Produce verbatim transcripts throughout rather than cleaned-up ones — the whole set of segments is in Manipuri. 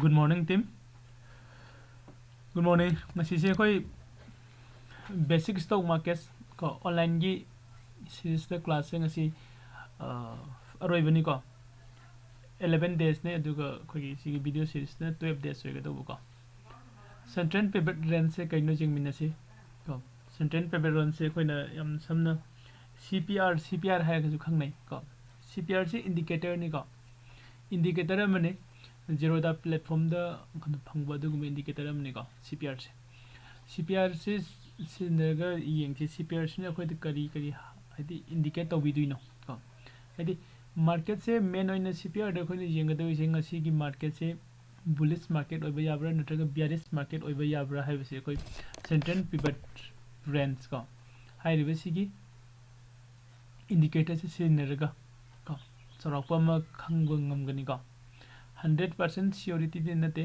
Good morning, team. Good morning. ꯉꯁꯤꯁꯦ ꯑꯩꯈꯣꯏ basic stock markets ꯀꯣ, online ꯒꯤ ꯁꯤꯔꯤꯁꯇ ꯀ꯭ꯂꯥꯁꯁꯦ ꯉꯁꯤ ꯑ, ꯑꯔꯣꯏꯕꯅꯤꯀꯣ. eleven days ꯅꯦ, ꯑꯗꯨꯒ ꯑꯩꯈꯣꯏꯒꯤ ꯁꯤꯒꯤ video series ꯅ twelve days ꯑꯣꯏꯒꯗꯧꯕꯀꯣ. Central pivot range ꯁꯦ ꯀꯩꯅꯣ ꯌꯦꯡꯃꯤꯟꯅꯁꯤ ꯀꯣ. Central pivot range ꯁꯦ ꯑꯩꯈꯣꯏꯅ ꯌꯥꯝ ꯁꯝꯅ C P R, C P R ꯍꯥꯏꯔꯒꯁꯨ ꯈꯪꯅꯩ ꯀꯣ. C P R ꯁꯤ indicator ꯅꯤꯀꯣ. Indicator ꯑꯃꯅꯤ. Zerodha platform ꯗ ꯐꯪꯕ ꯑꯗꯨꯒꯨꯝꯕ indicator ꯑꯃꯅꯤꯀꯣ C P R ꯁꯦ. C P R ꯁꯤ ꯁꯤꯖꯤꯟꯅꯔꯒ ꯌꯦꯡꯁꯤ, C P R ꯁꯤꯅ ꯑꯩꯈꯣꯏꯗ ꯀꯔꯤ ꯀꯔꯤ, ꯍꯥꯏꯗꯤ, indicate ꯇꯧꯕꯤꯗꯣꯏꯅꯣ ꯀꯣ. ꯍꯥꯏꯗꯤ, market ꯁꯦ main ꯑꯣꯏꯅ C P R ꯗ ꯑꯩꯈꯣꯏꯅ ꯌꯦꯡꯒꯗꯧꯔꯤꯁꯦ ꯉꯁꯤꯒꯤ market ꯁꯦ bullish market ꯑꯣꯏꯕ ꯌꯥꯕ꯭ꯔꯥ ꯅꯠꯇ꯭ꯔꯒ bearish market ꯑꯣꯏꯕ ꯌꯥꯕ꯭ꯔꯥ ꯍꯥꯏꯕꯁꯦ ꯑꯩꯈꯣꯏ central pivot range ꯀꯣ, ꯍꯥꯏꯔꯤꯕꯁꯤꯒꯤ indicator ꯁꯤ ꯁꯤꯖꯤꯟꯅꯔꯒ ꯀꯣ, ꯆꯥꯎꯔꯥꯛꯄ ꯑꯃ ꯈꯪꯕ ꯉꯝꯒꯅꯤꯀꯣ. Hundred percent surety ꯗꯤ ꯅꯠꯇꯦ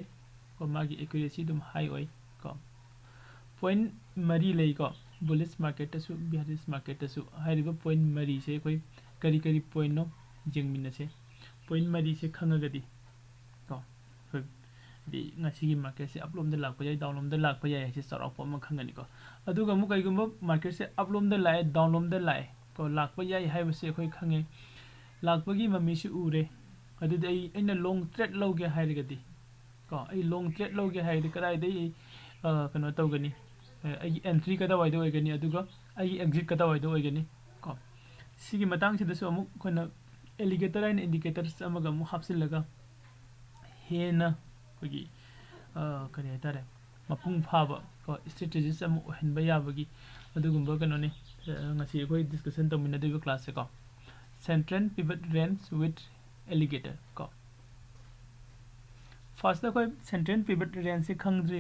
ꯀꯣ, ꯃꯥꯒꯤ accuracy ꯑꯗꯨꯝ high ꯑꯣꯏ ꯀꯣ. Point ꯃꯔꯤ ꯂꯩꯀꯣ, bullish market ꯇꯁꯨ bearish market ꯇꯁꯨ. ꯍꯥꯏꯔꯤꯕ point ꯃꯔꯤꯁꯦ ꯑꯩꯈꯣꯏ ꯀꯔꯤ ꯀꯔꯤ point ꯅꯣ ꯌꯦꯡꯃꯤꯟꯅꯁꯦ. Point ꯃꯔꯤꯁꯦ ꯈꯪꯉꯒꯗꯤ ꯀꯣ, ꯑꯩꯈꯣꯏ ꯍꯥꯏꯗꯤ ꯉꯁꯤꯒꯤ market ꯁꯦ up ꯂꯣꯝꯗ ꯂꯥꯛꯄ ꯌꯥꯏ, down ꯂꯣꯝꯗ ꯂꯥꯛꯄ ꯌꯥꯏ ꯍꯥꯏꯁꯦ ꯆꯥꯎꯔꯥꯛꯄ ꯑꯃ ꯈꯪꯒꯅꯤꯀꯣ. ꯑꯗꯨꯒ ꯑꯃꯨꯛ ꯀꯩꯒꯨꯝꯕ market ꯁꯦ up ꯂꯣꯝꯗ ꯂꯥꯛꯑꯦ, down ꯂꯣꯝꯗ ꯂꯥꯛꯑꯦ ꯀꯣ, ꯂꯥꯛꯄ ꯌꯥꯏ ꯍꯥꯏꯕꯁꯦ ꯑꯩꯈꯣꯏ ꯈꯪꯉꯦ, ꯂꯥꯛꯄꯒꯤ ꯃꯃꯤꯁꯤ ꯎꯔꯦ, ꯑꯗꯨꯗꯤ ꯑꯩ, ꯑꯩꯅ long trade ꯂꯧꯒꯦ ꯍꯥꯏꯔꯒꯗꯤ ꯀꯣ, ꯑꯩ long trade ꯂꯧꯒꯦ ꯍꯥꯏꯔꯗꯤ ꯀꯗꯥꯏꯗ ꯑꯩ, ꯑ, ꯀꯩꯅꯣ ꯇꯧꯒꯅꯤ? ꯑ, ꯑꯩꯒꯤ entry ꯀꯗꯥꯏꯋꯥꯏꯗ ꯑꯣꯏꯒꯅꯤ, ꯑꯗꯨꯒ ꯑꯩꯒꯤ exit ꯀꯗꯥꯏꯋꯥꯏꯗ ꯑꯣꯏꯒꯅꯤ ꯀꯣ? ꯁꯤꯒꯤ ꯃꯇꯥꯡꯁꯤꯗꯁꯨ ꯑꯃꯨꯛ ꯑꯩꯈꯣꯏꯅ alligator ꯍꯥꯏꯅ indicators ꯑꯃꯒ ꯑꯃꯨꯛ ꯍꯥꯞꯆꯤꯜꯂꯒ ꯍꯦꯟꯅ ꯑꯩꯈꯣꯏꯒꯤ, ꯑ, ꯀꯔꯤ ꯍꯥꯏꯇꯥꯔꯦ, ꯃꯄꯨꯡ ꯐꯥꯕ ꯀꯣ, strategies ꯑꯃ ꯑꯣꯏꯍꯟꯕ ꯌꯥꯕꯒꯤ ꯑꯗꯨꯒꯨꯝꯕ ꯀꯩꯅꯣꯅꯤ, ꯑ, ꯉꯁꯤ ꯑꯩꯈꯣꯏ discussion ꯇꯧꯃꯤꯟꯅꯗꯣꯏꯕ class ꯁꯦꯀꯣ. Central pivot range with alligator ꯀꯣ. First ꯑꯩꯈꯣꯏ central pivot range ꯁꯤ ꯈꯪꯗ꯭ꯔꯤ,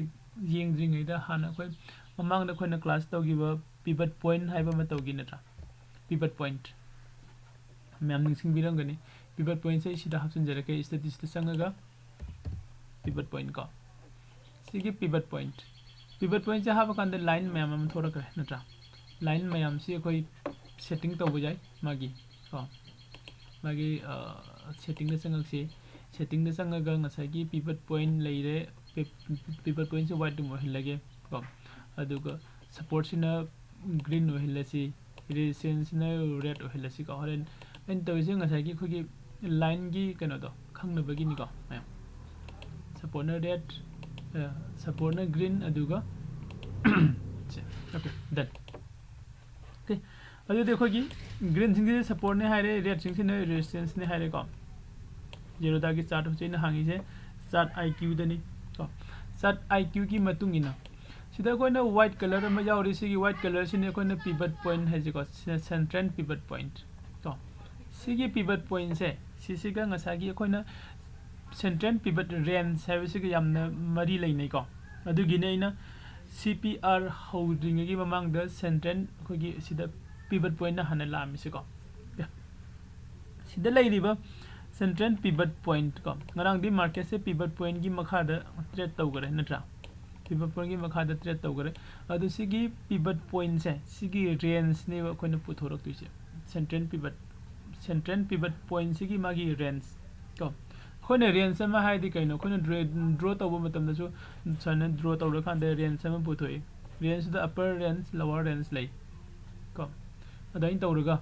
ꯌꯦꯡꯗ꯭ꯔꯤꯉꯩꯗ ꯍꯥꯟꯅ ꯑꯩꯈꯣꯏ ꯃꯃꯥꯡꯗ ꯑꯩꯈꯣꯏꯅ class ꯇꯧꯈꯤꯕ pivot point ꯍꯥꯏꯕ ꯑꯃ ꯇꯧꯈꯤ ꯅꯠꯇ꯭ꯔꯥ? Pivot point ꯃꯌꯥꯝ ꯅꯤꯡꯁꯤꯡꯕꯤꯔꯝꯒꯅꯤ. Pivot point ꯁꯦ ꯑꯩ ꯁꯤꯗ ꯍꯥꯞꯆꯤꯟꯖꯔꯛꯀꯦ, studies ꯇ ꯆꯪꯉꯒ pivot point ꯀꯣ, ꯁꯤꯒꯤ pivot point, pivot point ꯁꯦ ꯍꯥꯞꯄ ꯀꯥꯟꯗ line ꯃꯌꯥꯝ ꯑꯃ ꯊꯣꯛꯂꯛꯈ꯭ꯔꯦ ꯅꯠꯇ꯭ꯔꯥ? Line ꯃꯌꯥꯝꯁꯤ ꯑꯩꯈꯣꯏ setting ꯇꯧꯕ ꯌꯥꯏ, ꯃꯥꯒꯤ ꯀꯣ, ꯃꯥꯒꯤ, ꯑ, setting ꯗ ꯆꯪꯉꯛꯁꯤ. ꯁꯦꯠꯇꯤꯡꯗ ꯆꯪꯉꯒ ꯉꯁꯥꯏꯒꯤ ꯄꯤꯚꯠ ꯄꯣꯏꯟ ꯂꯩꯔꯦ, ꯄꯤꯚꯠ ꯄꯣꯏꯟꯁꯦ ꯋꯥꯏꯠ ꯑꯗꯨꯝ ꯑꯣꯏꯍꯜꯂꯒꯦ ꯀꯣ꯫ ꯑꯗꯨꯒ ꯁꯄꯣꯔꯠꯁꯤꯅ ꯒ꯭ꯔꯤꯟ ꯑꯣꯏꯍꯜꯂꯁꯤ, ꯔꯦꯖꯤꯁꯇꯦꯟꯁꯁꯤꯅ ꯔꯦꯗ ꯑꯣꯏꯍꯜꯂꯁꯤꯀꯣ꯫ ꯍꯣꯔꯦꯟ ꯑꯩꯅ ꯇꯧꯔꯤꯁꯦ ꯉꯁꯥꯏꯒꯤ ꯑꯩꯈꯣꯏꯒꯤ ꯂꯥꯏꯟꯒꯤ ꯀꯩꯅꯣꯗꯣ ꯈꯪꯅꯕꯒꯤꯅꯤꯀꯣ ꯃꯌꯥꯝ꯫ ꯁꯄꯣꯔꯠꯅ ꯔꯦꯗ, ꯁꯄꯣꯔꯠꯅ ꯒ꯭ꯔꯤꯟ, ꯑꯗꯨꯒ ꯁꯦ, ꯑꯣꯀꯦ, ꯗꯟ꯫ ꯑꯣꯀꯦ, ꯑꯗꯨꯗꯤ ꯑꯩꯈꯣꯏꯒꯤ ꯒ꯭ꯔꯤꯟꯁꯤꯡꯁꯤꯗꯤ ꯁꯄꯣꯔꯠꯅꯦ ꯍꯥꯏꯔꯦ, ꯔꯦꯗꯁꯤꯡꯁꯤꯅ ꯔꯦꯖꯤꯁꯇꯦꯟꯁꯅꯦ ꯍꯥꯏꯔꯦꯀꯣ꯫ ꯖꯦꯔꯣꯗꯥꯒꯤ ꯆꯥꯔꯠ ꯍꯧꯖꯤꯛ ꯑꯩꯅ ꯍꯥꯡꯉꯤꯁꯦ ꯆꯥꯔꯠ ꯑꯥꯏ ꯀ꯭ꯌꯨꯗꯅꯤ ꯀꯣ꯫ ꯆꯥꯔꯠ ꯑꯥꯏ ꯀ꯭ꯌꯨꯒꯤ ꯃꯇꯨꯡ ꯏꯟꯅ ꯁꯤꯗ ꯑꯩꯈꯣꯏꯅ ꯋꯥꯏꯠ ꯀꯂꯔ ꯑꯃ ꯌꯥꯎꯔꯤ, ꯁꯤꯒꯤ ꯋꯥꯏꯠ ꯀꯂꯔꯁꯤꯅꯤ ꯑꯩꯈꯣꯏꯅ ꯄꯤꯚꯠ ꯄꯣꯏꯟ ꯍꯥꯏꯁꯦꯀꯣ, ꯁꯤꯅ ꯁꯦꯟꯇ꯭ꯔꯦꯜ ꯄꯤꯚꯠ ꯄꯣꯏꯟ ꯀꯣ꯫ ꯁꯤꯒꯤ ꯄꯤꯚꯠ ꯄꯣꯏꯟꯁꯦ ꯁꯤꯁꯤꯒ ꯉꯁꯥꯏꯒꯤ ꯑꯩꯈꯣꯏꯅ ꯁꯦꯟꯇ꯭ꯔꯦꯜ ꯄꯤꯚꯠ ꯔꯦꯟꯖ ꯍꯥꯏꯕꯁꯤꯒ ꯌꯥꯝꯅ ꯃꯔꯤ ꯂꯩꯅꯩꯀꯣ꯫ ꯑꯗꯨꯒꯤꯅꯦ ꯑꯩꯅ ꯁꯤ ꯄꯤ ꯑꯥꯔ ꯍꯧꯗ꯭ꯔꯤꯉꯩꯒꯤ ꯃꯃꯥꯡꯗ ꯁꯦꯟꯇ꯭ꯔꯦꯜ ꯑꯩꯈꯣꯏꯒꯤ ꯁꯤꯗ ꯄꯤꯚꯠ ꯄꯣꯏꯟꯅ ꯍꯥꯟꯅ ꯂꯥꯛꯑꯝꯃꯤꯁꯦꯀꯣ꯫ ꯁꯤꯗ ꯂꯩꯔꯤꯕ ꯁꯦꯟꯇ꯭ꯔꯦꯜ ꯄꯤꯚꯠ ꯄꯣꯏꯟ ꯀꯣ, ꯉꯔꯥꯡꯗꯤ ꯃꯥꯔꯀꯦꯠꯁꯦ ꯄꯤꯚꯠ ꯄꯣꯏꯟꯒꯤ ꯃꯈꯥꯗ ꯇ꯭ꯔꯦꯠ ꯇꯧꯈꯔꯦ ꯅꯠꯇ꯭ꯔꯥ? ꯄꯤꯚꯠ ꯄꯣꯏꯟꯒꯤ ꯃꯈꯥꯗ ꯇ꯭ꯔꯦꯠ ꯇꯧꯈꯔꯦ꯫ ꯑꯗꯣ ꯁꯤꯒꯤ ꯄꯤꯚꯠ ꯄꯣꯏꯟꯁꯦ, ꯁꯤꯒꯤ ꯔꯦꯟꯖꯅꯦꯕ ꯑꯩꯈꯣꯏꯅ ꯄꯨꯊꯣꯔꯛꯇꯣꯏꯁꯦ꯫ ꯁꯦꯟꯇ꯭ꯔꯦꯜ ꯄꯤꯚꯠ, ꯁꯦꯟꯇ꯭ꯔꯦꯜ ꯄꯤꯚꯠ ꯄꯣꯏꯟꯁꯤꯒꯤ ꯃꯥꯒꯤ ꯔꯦꯟꯖ ꯀꯣ꯫ ꯑꯩꯈꯣꯏꯅ ꯔꯦꯟꯖ ꯑꯃ ꯍꯥꯏꯗꯤ ꯀꯩꯅꯣ? ꯑꯩꯈꯣꯏꯅ ꯗ꯭ꯔꯣ ꯇꯧꯕ ꯃꯇꯝꯗꯁꯨ ꯁꯨꯃꯥꯏꯅ ꯗ꯭ꯔꯣ ꯇꯧꯔꯀꯥꯟꯗ ꯔꯦꯟꯖ ꯑꯃ ꯄꯨꯊꯣꯛꯏ꯫ ꯔꯦꯟꯖꯇꯨꯗ ꯑꯞꯄꯔ ꯔꯦꯟꯖ, ꯂꯣꯋꯔ ꯔꯦꯟꯖ ꯂꯩ ꯀꯣ꯫ ꯑꯗꯨꯃꯥꯏꯅ ꯇꯧꯔꯒ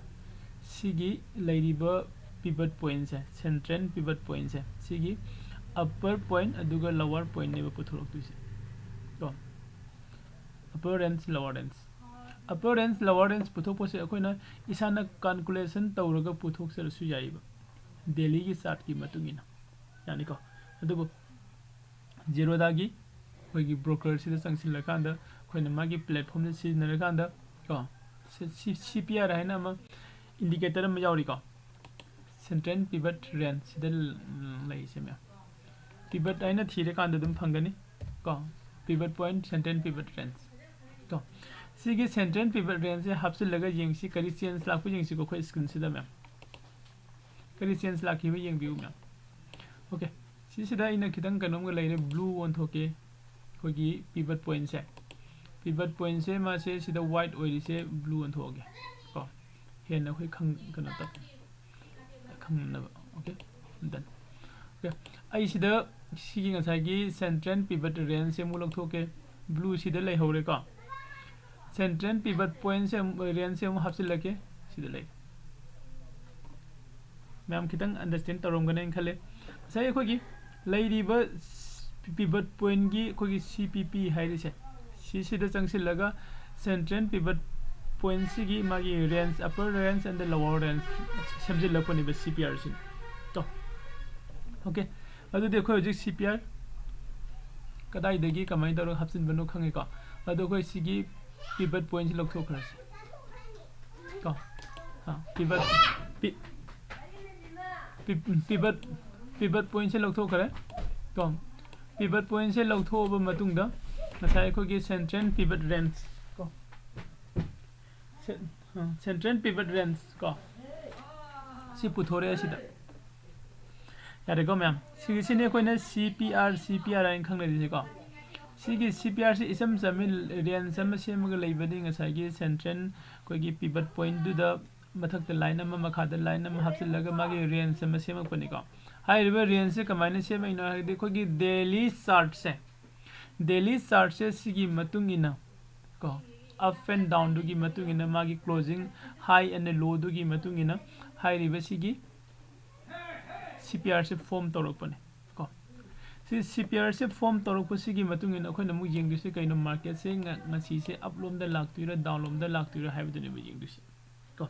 ꯁꯤꯒꯤ ꯂꯩꯔꯤꯕ ꯄꯤꯚꯠ ꯄꯣꯏꯟꯁꯦ, ꯁꯦꯟꯇ꯭ꯔꯦꯜ ꯄꯤꯚꯠ ꯄꯣꯏꯟꯁꯦ, ꯁꯤꯒꯤ ꯑꯞꯄꯔ ꯄꯣꯏꯟ ꯑꯗꯨꯒ ꯂꯣꯋꯔ ꯄꯣꯏꯟꯅꯦꯕ ꯄꯨꯊꯣꯔꯛꯇꯣꯏꯁꯦ ꯀꯣ꯫ Upper range, lower range. Upper range, lower range ꯄꯨꯊꯣꯛꯄꯁꯦ ꯑꯩꯈꯣꯏꯅ ꯏꯁꯥꯅ ꯀꯥꯜꯀꯨꯂꯦꯁꯟ ꯇꯧꯔꯒ ꯄꯨꯊꯣꯛꯆꯔꯁꯨ ꯌꯥꯏꯑꯕ, ꯗꯦꯂꯤꯒꯤ ꯆꯥꯔꯠꯀꯤ ꯃꯇꯨꯡ ꯏꯟꯅ, ꯌꯥꯅꯤꯀꯣ꯫ ꯑꯗꯨꯕꯨ ꯖꯦꯔꯣꯗꯥꯒꯤ ꯑꯩꯈꯣꯏꯒꯤ ꯕ꯭ꯔꯣꯀꯔꯁꯤꯗ ꯆꯪꯁꯤꯜꯂꯀꯥꯟꯗ ꯑꯩꯈꯣꯏꯅ ꯃꯥꯒꯤ ꯄ꯭ꯂꯦꯠꯐꯣꯝꯁꯦ ꯁꯤꯖꯤꯟꯅꯔꯀꯥꯟꯗ ꯀꯣ, ꯁꯤ ꯄꯤ ꯑꯥꯔ ꯍꯥꯏꯅ ꯑꯃ ꯏꯟꯗꯤꯀꯦꯇꯔ ꯑꯃ ꯌꯥꯎꯔꯤꯀꯣ, ꯁꯦꯟꯇ꯭ꯔꯦꯜ ꯄꯤꯚꯠ ꯔꯦꯟꯖ ꯁꯤꯗ ꯂꯩꯔꯤꯁꯦ ꯃꯌꯥꯝ꯫ ꯄꯤꯚꯠ ꯍꯥꯏꯅ ꯊꯤꯔꯀꯥꯟꯗ ꯑꯗꯨꯝ ꯐꯪꯒꯅꯤ ꯀꯣ, pivot point, central pivot range ꯀꯣ꯫ ꯁꯤꯒꯤ ꯁꯦꯟꯇ꯭ꯔꯦꯜ ꯄꯤꯚꯠ ꯔꯦꯟꯖꯁꯦ ꯍꯥꯞꯆꯤꯜꯂꯒ ꯌꯦꯡꯁꯤ, ꯀꯔꯤ ꯆꯦꯟꯖ ꯂꯥꯛꯄ ꯌꯦꯡꯁꯤꯀꯣ ꯑꯩꯈꯣꯏ ꯁ꯭ꯀ꯭ꯔꯤꯟꯁꯤꯗ ꯃꯌꯥꯝ꯫ ꯀꯔꯤ ꯆꯦꯟꯖ ꯂꯥꯛꯈꯤꯕ ꯌꯦꯡꯕꯤꯌꯨ ꯃꯌꯥꯝ꯫ ꯑꯣꯀꯦ, ꯁꯤꯁꯤꯗ ꯑꯩꯅ ꯈꯤꯇꯪ ꯀꯩꯅꯣꯝꯒ ꯂꯩꯔꯦ, ꯕ꯭ꯂꯨ ꯑꯣꯟꯊꯣꯛꯀꯦ꯫ ꯑꯩꯈꯣꯏꯒꯤ ꯄꯤꯚꯠ ꯄꯣꯏꯟꯁꯦ, ꯄꯤꯚꯠ ꯄꯣꯏꯟꯁꯦ ꯃꯥꯁꯦ ꯁꯤꯗ ꯋꯥꯏꯠ ꯑꯣꯏꯔꯤꯁꯦ ꯕ꯭ꯂꯨ ꯑꯣꯟꯊꯣꯛꯑꯒꯦ ꯀꯣ, ꯍꯦꯟꯅ ꯑꯩꯈꯣꯏ ꯈꯪ-, ꯀꯩꯅꯣ ꯇꯧ-, ꯈꯪꯅꯕ꯫ ꯑꯣꯀꯦ, ꯗꯟ꯫ ꯑꯩ ꯁꯤꯗ ꯁꯤꯒꯤ ꯉꯁꯥꯏꯒꯤ central pivot range ꯁꯦ ꯑꯃꯨꯛ ꯂꯧꯊꯣꯛꯀꯦ꯫ Blue ꯁꯤꯗ ꯂꯩꯍꯧꯔꯦꯀꯣ꯫ Central pivot point ꯁꯦ ꯑꯃꯨꯛ, range ꯁꯦ ꯑꯃꯨꯛ ꯍꯥꯞꯆꯤꯜꯂꯛꯀꯦ꯫ ꯁꯤꯗ ꯂꯩ꯫ ꯃꯌꯥꯝ ꯈꯤꯇꯪ understand ꯇꯧꯔꯝꯒꯅꯤ ꯍꯥꯏꯅ ꯈꯜꯂꯦ꯫ ꯉꯁꯥꯏ ꯑꯩꯈꯣꯏꯒꯤ ꯂꯩꯔꯤꯕ pivot point ꯀꯤ ꯑꯩꯈꯣꯏꯒꯤ C P P ꯍꯥꯏꯔꯤꯁꯦ, ꯁꯤꯁꯤꯗ ꯆꯪꯁꯤꯜꯂꯒ central pivot point ꯁꯤꯒꯤ ꯃꯥꯒꯤ range, upper range and lower range ꯁꯦꯝꯖꯤꯜꯂꯛꯄꯅꯦꯕ C P R ꯁꯤꯅ꯫ ꯇꯣ꯫ OK꯫ ꯑꯗꯨꯗꯤ ꯑꯩꯈꯣꯏ ꯍꯧꯖꯤꯛ C P R ꯀꯗꯥꯏꯗꯒꯤ ꯀꯃꯥꯏꯅ ꯇꯧꯔꯒ ꯍꯥꯞꯆꯤꯟꯕꯅꯣ ꯈꯪꯉꯦꯀꯣ꯫ ꯑꯗꯣ ꯑꯩꯈꯣꯏ ꯁꯤꯒꯤ pivot point ꯁꯤ ꯂꯧꯊꯣꯛꯈ꯭ꯔꯁꯤ꯫ ꯀꯣ꯫ ꯑꯥ, pivot, pi-, pi-, pivot, pivot point ꯁꯦ ꯂꯧꯊꯣꯛꯈ꯭ꯔꯦ꯫ ꯀꯣ꯫ Pivot point ꯁꯦ ꯂꯧꯊꯣꯛꯑꯕ ꯃꯇꯨꯡꯗ ꯉꯁꯥꯏ ꯑꯩꯈꯣꯏꯒꯤ central pivot range ꯀꯣ꯫ Ce-, ꯑꯥ, central pivot range ꯀꯣ꯫ ꯁꯤ ꯄꯨꯊꯣꯔꯛꯑꯦ ꯁꯤꯗ꯫ ꯌꯥꯔꯦꯀꯣ ꯃꯌꯥꯝ? ꯁꯤꯒꯤꯁꯤꯅꯦ ꯑꯩꯈꯣꯏꯅ C P R, C P R ꯍꯥꯏꯅ ꯈꯪꯅꯔꯤꯁꯦꯀꯣ꯫ ꯁꯤꯒꯤ C P R ꯁꯤ ꯏꯆꯝ ꯆꯝꯃꯤ, range ꯑꯃ ꯁꯦꯝꯃꯒ ꯂꯩꯕꯅꯤ꯫ ꯉꯁꯥꯏꯒꯤ central ꯑꯩꯈꯣꯏꯒꯤ pivot point ꯗꯨꯗ ꯃꯊꯛꯇ line ꯑꯃ, ꯃꯈꯥꯗ line ꯑꯃ ꯍꯥꯞꯆꯤꯜꯂꯒ ꯃꯥꯒꯤ range ꯑꯃ ꯁꯦꯝꯃꯛꯄꯅꯤꯀꯣ꯫ ꯍꯥꯏꯔꯤꯕ range ꯁꯦ ꯀꯃꯥꯏꯅ ꯁꯦꯝꯃꯛꯏꯅꯣ ꯍꯥꯏꯔꯗꯤ ꯑꯩꯈꯣꯏꯒꯤ daily chart ꯁꯦ, daily chart ꯁꯦ ꯁꯤꯒꯤ ꯃꯇꯨꯡ ꯏꯟꯅ ꯀꯣ, up and down ꯗꯨꯒꯤ ꯃꯇꯨꯡ ꯏꯟꯅ ꯃꯥꯒꯤ closing high and low ꯗꯨꯒꯤ ꯃꯇꯨꯡ ꯏꯟꯅ ꯍꯥꯏꯔꯤꯕ ꯁꯤꯒꯤ C P R ꯁꯦ form ꯇꯧꯔꯛꯄꯅꯦ ꯀꯣ꯫ ꯁꯤ C P R ꯁꯦ form ꯇꯧꯔꯛꯄꯁꯤꯒꯤ ꯃꯇꯨꯡ ꯏꯟꯅ ꯑꯩꯈꯣꯏꯅ ꯑꯃꯨꯛ ꯌꯦꯡꯗꯣꯏꯁꯦ ꯀꯩꯅꯣ, market ꯁꯦ ꯉ-, ꯉꯁꯤꯁꯦ up ꯂꯣꯝꯗ ꯂꯥꯛꯇꯣꯏꯔꯥ, down ꯂꯣꯝꯗ ꯂꯥꯛꯇꯣꯏꯔꯥ ꯍꯥꯏꯕꯗꯨꯅꯦꯕ ꯌꯦꯡꯗꯣꯏꯁꯦ ꯀꯣ꯫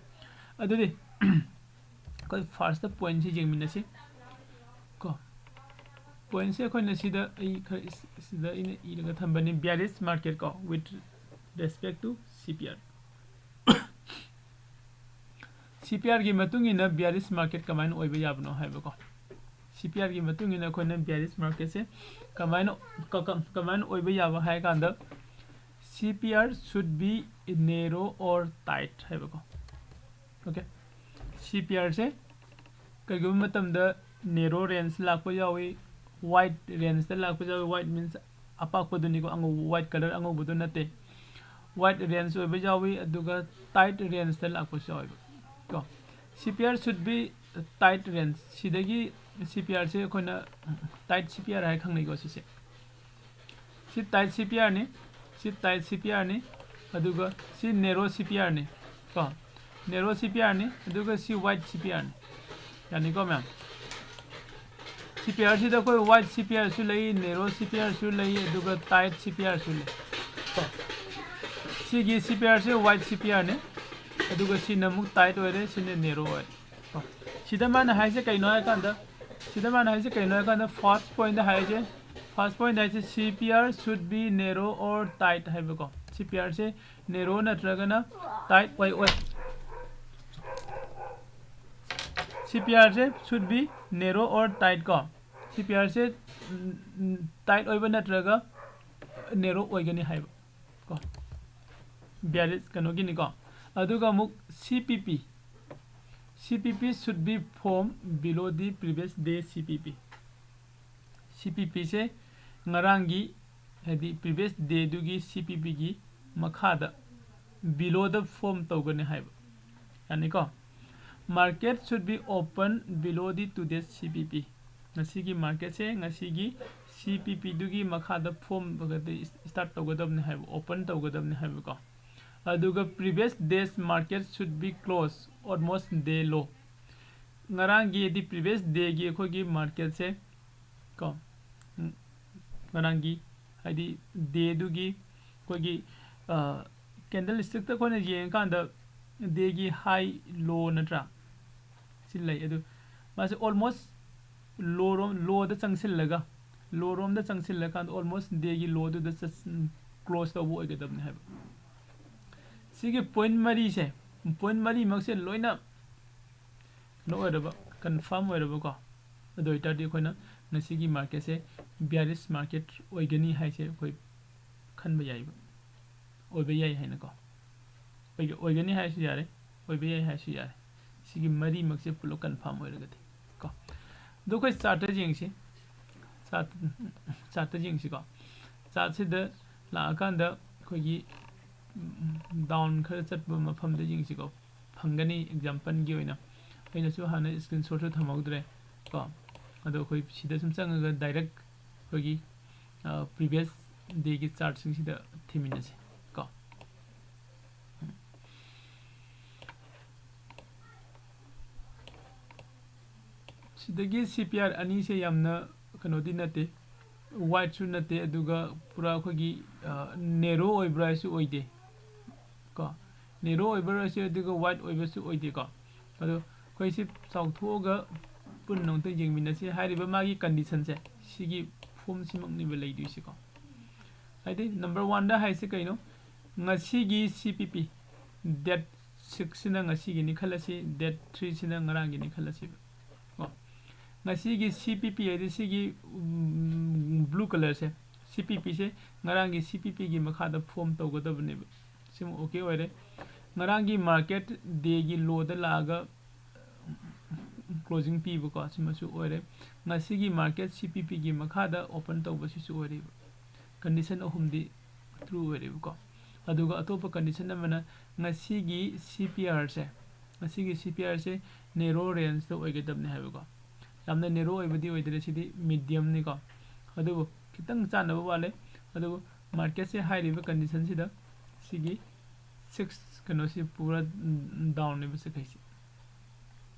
ꯑꯗꯨꯗꯤ ꯑꯩꯈꯣꯏ first point ꯁꯦ ꯌꯦꯡꯃꯤꯟꯅꯁꯤ ꯀꯣ꯫ Point ꯁꯦ ꯑꯩꯈꯣꯏꯅ ꯁꯤꯗ, ꯑꯩ ꯈꯔ ꯁꯤꯗ ꯑꯩꯅ ꯏꯔꯒ ꯊꯝꯕꯅꯤ, bearish market ꯀꯣ, with respect to C P R꯫ C P R ꯒꯤ ꯃꯇꯨꯡ ꯏꯟꯅ bearish market ꯀꯃꯥꯏꯅ ꯑꯣꯏꯕ ꯌꯥꯕꯅꯣ ꯍꯥꯏꯕꯀꯣ꯫ C P R ꯒꯤ ꯃꯇꯨꯡ ꯏꯟꯅ ꯑꯩꯈꯣꯏꯅ bearish market ꯁꯦ ꯀꯃꯥꯏꯅ, ꯀ-, ꯀ-, ꯀꯃꯥꯏꯅ ꯑꯣꯏꯕ ꯌꯥꯕ ꯍꯥꯏ ꯀꯥꯟꯗ, C P R should be narrow or tight ꯍꯥꯏꯕꯀꯣ꯫ OK꯫ C P R ꯁꯦ ꯀꯩꯒꯨꯝꯕ ꯃꯇꯝꯗ narrow range ꯂꯥꯛꯄ ꯌꯥꯎꯏ, wide range ꯇ ꯂꯥꯛꯄ ꯌꯥꯎꯏ꯫ Wide means ꯑꯄꯥꯛꯄꯗꯨꯅꯤꯀꯣ, ꯑꯉꯧꯕ, white colour ꯑꯉꯧꯕꯗꯨ ꯅꯠꯇꯦ꯫ Wide range ꯑꯣꯏꯕ ꯌꯥꯎꯏ, ꯑꯗꯨꯒ tight range ꯇ ꯂꯥꯛꯄꯁꯨ ꯌꯥꯎꯏꯕ ꯀꯣ꯫ C P R should be tight range꯫ ꯁꯤꯗꯒꯤ ꯁꯤ ꯄꯤ ꯑꯥꯔꯁꯦ ꯑꯩꯈꯣꯏꯅ tight ꯁꯤ ꯄꯤ ꯑꯥꯔ ꯍꯥꯏ ꯈꯪꯅꯩꯀꯣ꯫ ꯁꯤꯁꯦ, ꯁꯤ tight ꯁꯤ ꯄꯤ ꯑꯥꯔꯅꯤ, ꯁꯤ tight ꯁꯤ ꯄꯤ ꯑꯥꯔꯅꯤ, ꯑꯗꯨꯒ ꯁꯤ narrow ꯁꯤ ꯄꯤ ꯑꯥꯔꯅꯤ ꯀꯣ꯫ Narrow ꯁꯤ ꯄꯤ ꯑꯥꯔꯅꯤ, ꯑꯗꯨꯒ ꯁꯤ wide ꯁꯤ ꯄꯤ ꯑꯥꯔꯅꯤ꯫ ꯌꯥꯅꯤꯀꯣ ꯃꯌꯥꯝ? ꯁꯤ ꯄꯤ ꯑꯥꯔꯁꯤꯗ ꯑꯩꯈꯣꯏ wide ꯁꯤ ꯄꯤ ꯑꯥꯔꯁꯨ ꯂꯩ, narrow ꯁꯤ ꯄꯤ ꯑꯥꯔꯁꯨ ꯂꯩ, ꯑꯗꯨꯒ tight ꯁꯤ ꯄꯤ ꯑꯥꯔꯁꯨ ꯂꯩ ꯀꯣ꯫ ꯁꯤꯒꯤ ꯁꯤ ꯄꯤ ꯑꯥꯔꯁꯦ wide ꯁꯤ ꯄꯤ ꯑꯥꯔꯅꯤ, ꯑꯗꯨꯒ ꯁꯤꯅ ꯑꯃꯨꯛ tight ꯑꯣꯏꯔꯦ, ꯁꯤꯅ narrow ꯑꯣꯏꯔꯦ ꯀꯣ꯫ ꯁꯤꯗ ꯃꯥꯅ ꯍꯥꯏꯁꯦ ꯀꯩꯅꯣ ꯍꯥꯏꯀꯥꯟꯗ, ꯁꯤꯗ ꯃꯥꯅ ꯍꯥꯏꯁꯦ ꯀꯩꯅꯣ ꯍꯥꯏꯀꯥꯟꯗ, first point ꯍꯥꯏꯁꯦ, first point ꯍꯥꯏꯁꯦ C P R should be narrow or tight ꯍꯥꯏꯕꯀꯣ꯫ C P R ꯁꯦ narrow ꯅꯠꯇ꯭ꯔꯒꯅ tight ꯑꯣꯏ ꯑꯣꯏ꯫ C P R say should be narrow or tight ꯀꯣ꯫ C P R ꯁꯦ tight ꯑꯣꯏꯕ ꯅꯠꯇ꯭ꯔꯒ narrow ꯑꯣꯏꯒꯅꯤ ꯍꯥꯏꯕ ꯀꯣ꯫ Bearish ꯀꯩꯅꯣꯒꯤꯅꯤꯀꯣ꯫ ꯑꯗꯨꯒ ꯑꯃꯨꯛ C P P, C P P should be formed below the previous day C P P꯫ C P P ꯁꯦ ꯉꯔꯥꯡꯒꯤ, ꯍꯥꯏꯗꯤ previous dayꯗꯨꯒꯤ C P Pꯒꯤ ꯃꯈꯥꯗ, belowꯗ form ꯇꯧꯒꯅꯤ ꯍꯥꯏꯕ꯫ ꯌꯥꯅꯤꯀꯣ? Market should be open below the today's C P P꯫ ꯉꯁꯤꯒꯤ marketꯁꯦ ꯉꯁꯤꯒꯤ C P Pꯗꯨꯒꯤ ꯃꯈꯥꯗ form start ꯇꯧꯒꯗꯕꯅꯤ ꯍꯥꯏꯕ, open ꯇꯧꯒꯗꯕꯅꯤ ꯍꯥꯏꯕꯀꯣ꯫ ꯑꯗꯨꯒ previous day's market should be closed almost day low꯫ ꯉꯔꯥꯡꯒꯤ, ꯍꯥꯏꯗꯤ previous dayꯒꯤ ꯑꯩꯈꯣꯏꯒꯤ marketꯁꯦ ꯀꯣ, ꯎꯝ, ꯉꯔꯥꯡꯒꯤ, ꯍꯥꯏꯗꯤ dayꯗꯨꯒꯤ ꯑꯩꯈꯣꯏꯒꯤ candlestickꯇ ꯑꯩꯈꯣꯏꯅ ꯌꯦꯡꯉꯀꯥꯟꯗ dayꯒꯤ high low ꯅꯠꯇ꯭ꯔꯥ? ꯁꯤ ꯂꯩ꯫ ꯑꯗꯨ ꯃꯥꯁꯦ almost low ꯔꯣꯝ, lowꯗ ꯆꯪꯁꯤꯜꯂꯒ, low ꯔꯣꯝꯗ ꯆꯪꯁꯤꯜꯂꯀꯥꯟꯗ almost dayꯒꯤ lowꯗꯨꯗ ꯆꯠ-, close ꯇꯧꯕ ꯑꯣꯏꯒꯗꯕꯅꯤ ꯍꯥꯏꯕ꯫ ꯁꯤꯒꯤ point ꯃꯔꯤꯁꯦ, point ꯃꯔꯤꯃꯛꯁꯦ ꯂꯣꯏꯅ ꯀꯩꯅꯣ ꯑꯣꯏꯔꯕ, confirm ꯑꯣꯏꯔꯕꯀꯣ꯫ ꯑꯗꯨ ꯑꯣꯏꯇꯥꯔꯗꯤ ꯑꯩꯈꯣꯏꯅ ꯉꯁꯤꯒꯤ marketꯁꯦ bearish market ꯑꯣꯏꯒꯅꯤ ꯍꯥꯏꯁꯦ ꯑꯩꯈꯣꯏ ꯈꯟꯕ ꯌꯥꯏꯕ, ꯑꯣꯏꯕ ꯌꯥꯏ ꯍꯥꯏꯅꯀꯣ꯫ ꯑꯣꯏꯒ-, ꯑꯣꯏꯒꯅꯤ ꯍꯥꯏꯔꯁꯨ ꯌꯥꯔꯦ, ꯑꯣꯏꯕ ꯌꯥꯏ ꯍꯥꯏꯔꯁꯨ ꯌꯥꯔꯦ꯫ ꯁꯤꯒꯤ ꯃꯔꯤꯃꯛꯁꯦ ꯄꯨꯂꯞ confirm ꯑꯣꯏꯔꯒꯗꯤ ꯀꯣ꯫ ꯑꯗꯣ ꯑꯩꯈꯣꯏ chartꯇ ꯌꯦꯡꯁꯤ꯫ Chart, chartꯇ ꯌꯦꯡꯁꯤꯀꯣ꯫ Chartꯁꯤꯗ ꯂꯥꯛꯑꯀꯥꯟꯗ ꯑꯩꯈꯣꯏꯒꯤ down ꯈꯔ ꯆꯠꯄ ꯃꯐꯝꯗ ꯌꯦꯡꯁꯤꯀꯣ꯫ ꯐꯪꯒꯅꯤ, exampleꯒꯤ ꯑꯣꯏꯅ꯫ ꯑꯩꯅꯁꯨ ꯍꯥꯟꯅ screenshotꯁꯨ ꯊꯝꯍꯧꯗ꯭ꯔꯦ ꯀꯣ꯫ ꯑꯗꯣ ꯑꯩꯈꯣꯏ ꯁꯤꯗ ꯁꯨꯝ ꯆꯪꯉꯒ direct ꯑꯩꯈꯣꯏꯒꯤ previous dayꯒꯤ chartꯁꯤꯡꯁꯤꯗ ꯊꯤꯃꯤꯟꯅꯁꯦ ꯀꯣ꯫ ꯁꯤꯗꯒꯤ C P R ꯑꯅꯤꯁꯦ ꯌꯥꯝꯅ ꯀꯩꯅꯣꯗꯤ ꯅꯠꯇꯦ, wideꯁꯨ ꯅꯠꯇꯦ, ꯑꯗꯨꯒ ꯄꯨꯔꯥ ꯑꯩꯈꯣꯏꯒꯤ narrow ꯑꯣꯏꯕ꯭ꯔꯥ ꯍꯥꯏꯁꯨ ꯑꯣꯏꯗꯦ ꯀꯣ꯫ Narrow ꯑꯣꯏꯕ꯭ꯔꯥ ꯍꯥꯏꯁꯨ, ꯑꯗꯨꯒ wide ꯑꯣꯏꯕꯁꯨ ꯑꯣꯏꯗꯦꯀꯣ꯫ ꯑꯗꯣ ꯑꯩꯈꯣꯏ ꯁꯤ ꯆꯥꯎꯊꯣꯛꯑꯒ ꯄꯨꯟꯅ ꯑꯃꯨꯛꯇ ꯌꯦꯡꯃꯤꯟꯅꯁꯤ꯫ ꯍꯥꯏꯔꯤꯕ ꯃꯥꯒꯤ conditionꯁꯦ ꯁꯤꯒꯤ formꯁꯤꯃꯛꯅꯦꯕ ꯂꯩꯗꯣꯏꯁꯤꯀꯣ꯫ ꯍꯥꯏꯗꯤ number oneꯗ ꯍꯥꯏꯁꯦ ꯀꯩꯅꯣ? ꯉꯁꯤꯒꯤ C P P, date sixꯁꯤꯅ ꯉꯁꯤꯒꯤꯅꯤ ꯈꯜꯂꯁꯤ, date threeꯁꯤꯅ ꯉꯔꯥꯡꯒꯤꯅꯤ ꯈꯜꯂꯁꯤꯕ ꯀꯣ꯫ ꯉꯁꯤꯒꯤ C P P ꯍꯥꯏꯗꯤ ꯁꯤꯒꯤ blue colourꯁꯦ, C P Pꯁꯦ ꯉꯔꯥꯡꯒꯤ C P Pꯒꯤ ꯃꯈꯥꯗ form ꯇꯧꯒꯗꯕꯅꯦꯕ꯫ ꯁꯤꯃ okay ꯑꯣꯏꯔꯦ꯫ ꯉꯔꯥꯡꯒꯤ market dayꯒꯤ lowꯗ ꯂꯥꯛꯑꯒ closing ꯄꯤꯕꯀꯣ, ꯁꯤꯃꯁꯨ ꯑꯣꯏꯔꯦ꯫ ꯉꯁꯤꯒꯤ market C P Pꯒꯤ ꯃꯈꯥꯗ open ꯇꯧꯕꯁꯤꯁꯨ ꯑꯣꯏꯔꯦꯕ꯫ Condition ꯑꯍꯨꯝꯗꯤ true ꯑꯣꯏꯔꯦꯕꯀꯣ꯫ ꯑꯗꯨꯒ ꯑꯇꯣꯞꯄ condition ꯑꯃꯅ ꯉꯁꯤꯒꯤ C P Rꯁꯦ, ꯉꯁꯤꯒꯤ C P Rꯁꯦ narrow rangeꯗ ꯑꯣꯏꯒꯗꯕꯅꯦ ꯍꯥꯏꯕꯀꯣ꯫ ꯌꯥꯝꯅ narrow ꯑꯣꯏꯕꯗꯤ ꯑꯣꯏꯗ꯭ꯔꯦ, ꯁꯤꯗꯤ mediumꯅꯤꯀꯣ꯫ ꯑꯗꯨꯕꯨ ꯈꯤꯇꯪ ꯆꯥꯟꯅꯕ ꯋꯥꯠꯂꯦ꯫ ꯑꯗꯨꯕꯨ marketꯁꯦ ꯍꯥꯏꯔꯤꯕ conditionꯁꯤꯗ ꯁꯤꯒꯤ six ꯀꯩꯅꯣꯁꯤ ꯄꯨꯔꯥ downꯅꯦꯕ ꯆꯠꯈꯩꯁꯤ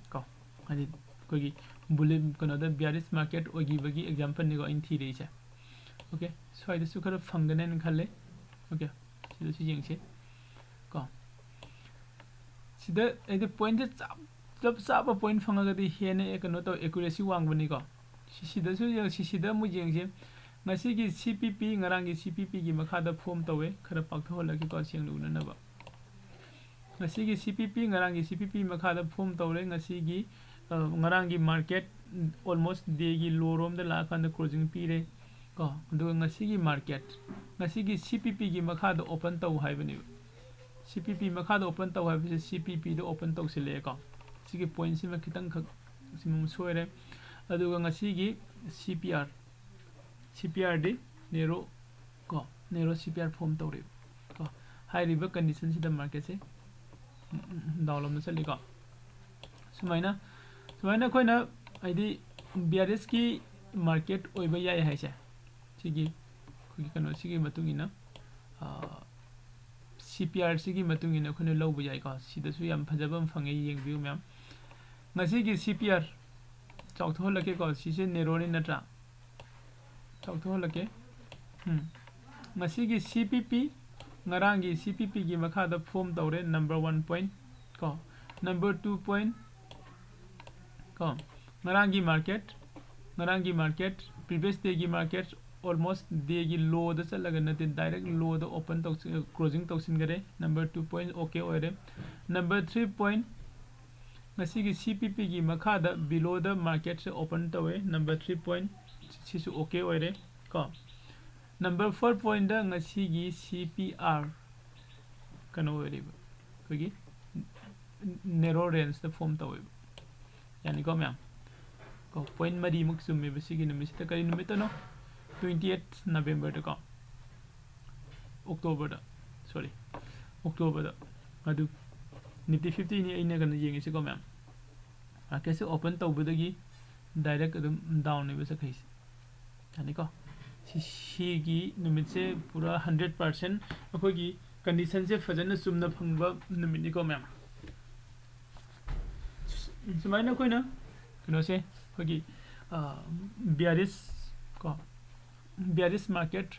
ꯀꯣ꯫ ꯍꯥꯏꯗꯤ ꯑꯩꯈꯣꯏꯒꯤ bullish ꯀꯩꯅꯣꯗ bearish market ꯑꯣꯏꯈꯤꯕꯒꯤ exampleꯅꯤꯀꯣ ꯑꯩꯅ ꯊꯤꯔꯛꯏꯁꯦ꯫ Okay, ꯁ꯭ꯋꯥꯏꯗꯁꯨ ꯈꯔ ꯐꯪꯒꯅꯦꯅ ꯈꯜꯂꯦ꯫ Okay, ꯁꯤꯗꯁꯨ ꯌꯦꯡꯁꯤ ꯀꯣ꯫ ꯁꯤꯗ ꯑꯩꯗꯤ pointꯁꯦ ꯆꯞ ꯆꯞ ꯆꯥꯕ point ꯐꯪꯉꯒꯗꯤ ꯍꯦꯟꯅ ꯀꯩꯅꯣ ꯇꯧ, accuracy ꯋꯥꯡꯕꯅꯤꯀꯣ꯫ ꯁꯤꯗꯁꯨ ꯌꯦꯡ, ꯁꯤꯗ ꯑꯃꯨꯛ ꯌꯦꯡꯁꯤ꯫ ꯉꯁꯤꯒꯤ C P P, ꯉꯔꯥꯡꯒꯤ C P Pꯒꯤ ꯃꯈꯥꯗ form ꯇꯧꯋꯦ꯫ ꯈꯔ ꯄꯥꯛꯊꯣꯛꯍꯜꯂꯒꯦꯀꯣ, ꯁꯦꯡꯅ ꯎꯅꯅꯕ꯫ ꯉꯁꯤꯒꯤ C P P, ꯉꯔꯥꯡꯒꯤ C P P ꯃꯈꯥꯗ form ꯇꯧꯔꯦ꯫ ꯉꯁꯤꯒꯤ, ꯑ, ꯉꯔꯥꯡꯒꯤ market almost dayꯒꯤ low ꯔꯣꯝꯗ ꯂꯥꯛꯑꯀꯥꯟꯗ closing ꯄꯤꯔꯦ ꯀꯣ꯫ ꯑꯗꯨꯒ ꯉꯁꯤꯒꯤ market, ꯉꯁꯤꯒꯤ C P Pꯒꯤ ꯃꯈꯥꯗ open ꯇꯧ ꯍꯥꯏꯕꯅꯦꯕ꯫ C P P ꯃꯈꯥꯗ open ꯇꯧ ꯍꯥꯏꯕꯁꯦ C P Pꯗ open ꯇꯧꯁꯤꯜꯂꯛꯑꯦꯀꯣ꯫ ꯁꯤꯒꯤ pointꯁꯤꯃ ꯈꯤꯇꯪꯈꯛ ꯁꯤꯃ ꯁꯣꯏꯔꯦ꯫ ꯑꯗꯨꯒ ꯉꯁꯤꯒꯤ C P R, C P Rꯗꯤ narrow ꯀꯣ, narrow C P R form ꯇꯧꯔꯦꯕ ꯀꯣ꯫ ꯍꯥꯏꯔꯤꯕ conditionꯁꯤꯗ marketꯁꯦ down ꯂꯣꯝꯗ ꯆꯠꯂꯤꯀꯣ꯫ ꯁꯨꯃꯥꯏꯅ, ꯁꯨꯃꯥꯏꯅ ꯑꯩꯈꯣꯏꯅ ꯍꯥꯏꯗꯤ ꯕꯤꯌꯥꯔꯤꯁꯀꯤ ꯃꯥꯔꯀꯦꯠ ꯑꯣꯏꯕ ꯌꯥꯏ ꯍꯥꯏꯁꯦ ꯁꯤꯒꯤ ꯑꯩꯈꯣꯏꯒꯤ ꯀꯩꯅꯣꯁꯤꯒꯤ ꯃꯇꯨꯡ ꯏꯟꯅ, ꯁꯤ ꯄꯤ ꯑꯥꯔꯁꯤꯒꯤ ꯃꯇꯨꯡ ꯏꯟꯅ ꯑꯩꯈꯣꯏꯅ ꯂꯧꯕ ꯌꯥꯏꯀꯣ꯫ ꯁꯤꯗꯁꯨ ꯌꯥꯝ ꯐꯖꯕ ꯑꯃ ꯐꯪꯉꯦ, ꯌꯦꯡꯕꯤꯌꯨ ꯃꯌꯥꯝ꯫ ꯉꯁꯤꯒꯤ ꯁꯤ ꯄꯤ ꯑꯥꯔ ꯆꯥꯎꯊꯣꯛꯍꯜꯂꯛꯀꯦꯀꯣ꯫ ꯁꯤꯁꯦ ꯅꯦꯔꯣꯅꯤ ꯅꯠꯇ꯭ꯔꯥ? ꯆꯥꯎꯊꯣꯛꯍꯜꯂꯛꯀꯦ꯫ ꯎꯝ꯫ ꯉꯁꯤꯒꯤ ꯁꯤ ꯄꯤ ꯄꯤ, ꯉꯔꯥꯡꯒꯤ ꯁꯤ ꯄꯤ ꯄꯤꯒꯤ ꯃꯈꯥꯗ ꯐꯣꯝ ꯇꯧꯔꯦ꯫ ꯅꯝꯕꯔ ꯋꯥꯟ ꯄꯣꯏꯟ ꯀꯣ, ꯅꯝꯕꯔ ꯇꯨ ꯄꯣꯏꯟ ꯀꯣ, ꯉꯔꯥꯡꯒꯤ ꯃꯥꯔꯀꯦꯠ, ꯉꯔꯥꯡꯒꯤ ꯃꯥꯔꯀꯦꯠ, ꯄ꯭ꯔꯤꯚꯤꯌꯁ ꯗꯦꯒꯤ ꯃꯥꯔꯀꯦꯠ ꯑꯣꯜꯃꯣꯁ ꯗꯦꯒꯤ ꯂꯣꯗ ꯆꯠꯂꯒ ꯅꯠꯇꯦ, ꯗꯥꯏꯔꯦꯛ ꯂꯣꯗ ꯑꯣꯄꯟ ꯇꯧ, ꯀ꯭ꯂꯣꯖꯤꯡ ꯇꯧꯁꯤꯟꯈꯔꯦ꯫ ꯅꯝꯕꯔ ꯇꯨ ꯄꯣꯏꯟ ꯑꯣꯀꯦ ꯑꯣꯏꯔꯦ꯫ ꯅꯝꯕꯔ ꯊ꯭ꯔꯤ ꯄꯣꯏꯟ ꯉꯁꯤꯒꯤ ꯁꯤ ꯄꯤ ꯄꯤꯒꯤ ꯃꯈꯥꯗ ꯕꯤꯂꯣꯗ ꯃꯥꯔꯀꯦꯠꯁꯦ ꯑꯣꯄꯟ ꯇꯧꯋꯦ꯫ ꯅꯝꯕꯔ ꯊ꯭ꯔꯤ ꯄꯣꯏꯟ ꯁꯤꯁꯨ ꯑꯣꯀꯦ ꯑꯣꯏꯔꯦ ꯀꯣ꯫ ꯅꯝꯕꯔ ꯐꯣꯔ ꯄꯣꯏꯟꯗ ꯉꯁꯤꯒꯤ ꯁꯤ ꯄꯤ ꯑꯥꯔ ꯀꯩꯅꯣ ꯑꯣꯏꯔꯤꯕ, ꯑꯩꯈꯣꯏꯒꯤ ꯅꯦꯔꯣ ꯔꯦꯟꯖꯇ ꯐꯣꯝ ꯇꯧꯋꯦꯕ꯫ ꯌꯥꯅꯤꯀꯣ ꯃꯌꯥꯝ? ꯀꯣ, ꯄꯣꯏꯟ ꯃꯔꯤꯃꯨꯛ ꯆꯨꯝꯃꯦꯕ ꯁꯤꯒꯤ ꯅꯨꯃꯤꯠꯁꯤꯗ꯫ ꯀꯔꯤ ꯅꯨꯃꯤꯠꯇꯅꯣ? ꯇ꯭ꯋꯦꯟꯇꯤ ꯑꯩꯠ ꯅꯕꯦꯝꯕꯔꯗꯀꯣ, ꯑꯣꯛꯇꯣꯕꯔꯗ, ꯁꯣꯔꯤ, ꯑꯣꯛꯇꯣꯕꯔꯗ꯫ ꯑꯗꯨ ꯅꯤꯐꯇꯤ ꯐꯤꯐꯇꯤꯅꯤ ꯑꯩꯅ ꯀꯩꯅꯣ ꯌꯦꯡꯉꯤꯁꯤꯀꯣ ꯃꯌꯥꯝ꯫ ꯃꯥꯔꯀꯦꯠꯁꯦ ꯑꯣꯄꯟ ꯇꯧꯕꯗꯒꯤ ꯗꯥꯏꯔꯦꯛ ꯑꯗꯨꯝ ꯗꯥꯎꯟꯅꯦꯕ ꯆꯠꯈꯩꯁꯦ꯫ ꯌꯥꯅꯤꯀꯣ? ꯁꯤ, ꯁꯤꯒꯤ ꯅꯨꯃꯤꯠꯁꯦ ꯄꯨꯔꯥ ꯍꯟꯗ꯭ꯔꯦꯠ ꯄꯥꯔꯁꯦꯟ ꯑꯩꯈꯣꯏꯒꯤ ꯀꯟꯗꯤꯁꯟꯁꯦ ꯐꯖꯅ ꯆꯨꯝꯅ ꯐꯪꯕ ꯅꯨꯃꯤꯠꯅꯤꯀꯣ ꯃꯌꯥꯝ꯫ ꯁꯨꯃꯥꯏꯅ ꯑꯩꯈꯣꯏꯅ ꯀꯩꯅꯣꯁꯦ, ꯑꯩꯈꯣꯏꯒꯤ ꯕꯤꯌꯥꯔꯤꯁ ꯀꯣ, ꯕꯤꯌꯥꯔꯤꯁ ꯃꯥꯔꯀꯦꯠ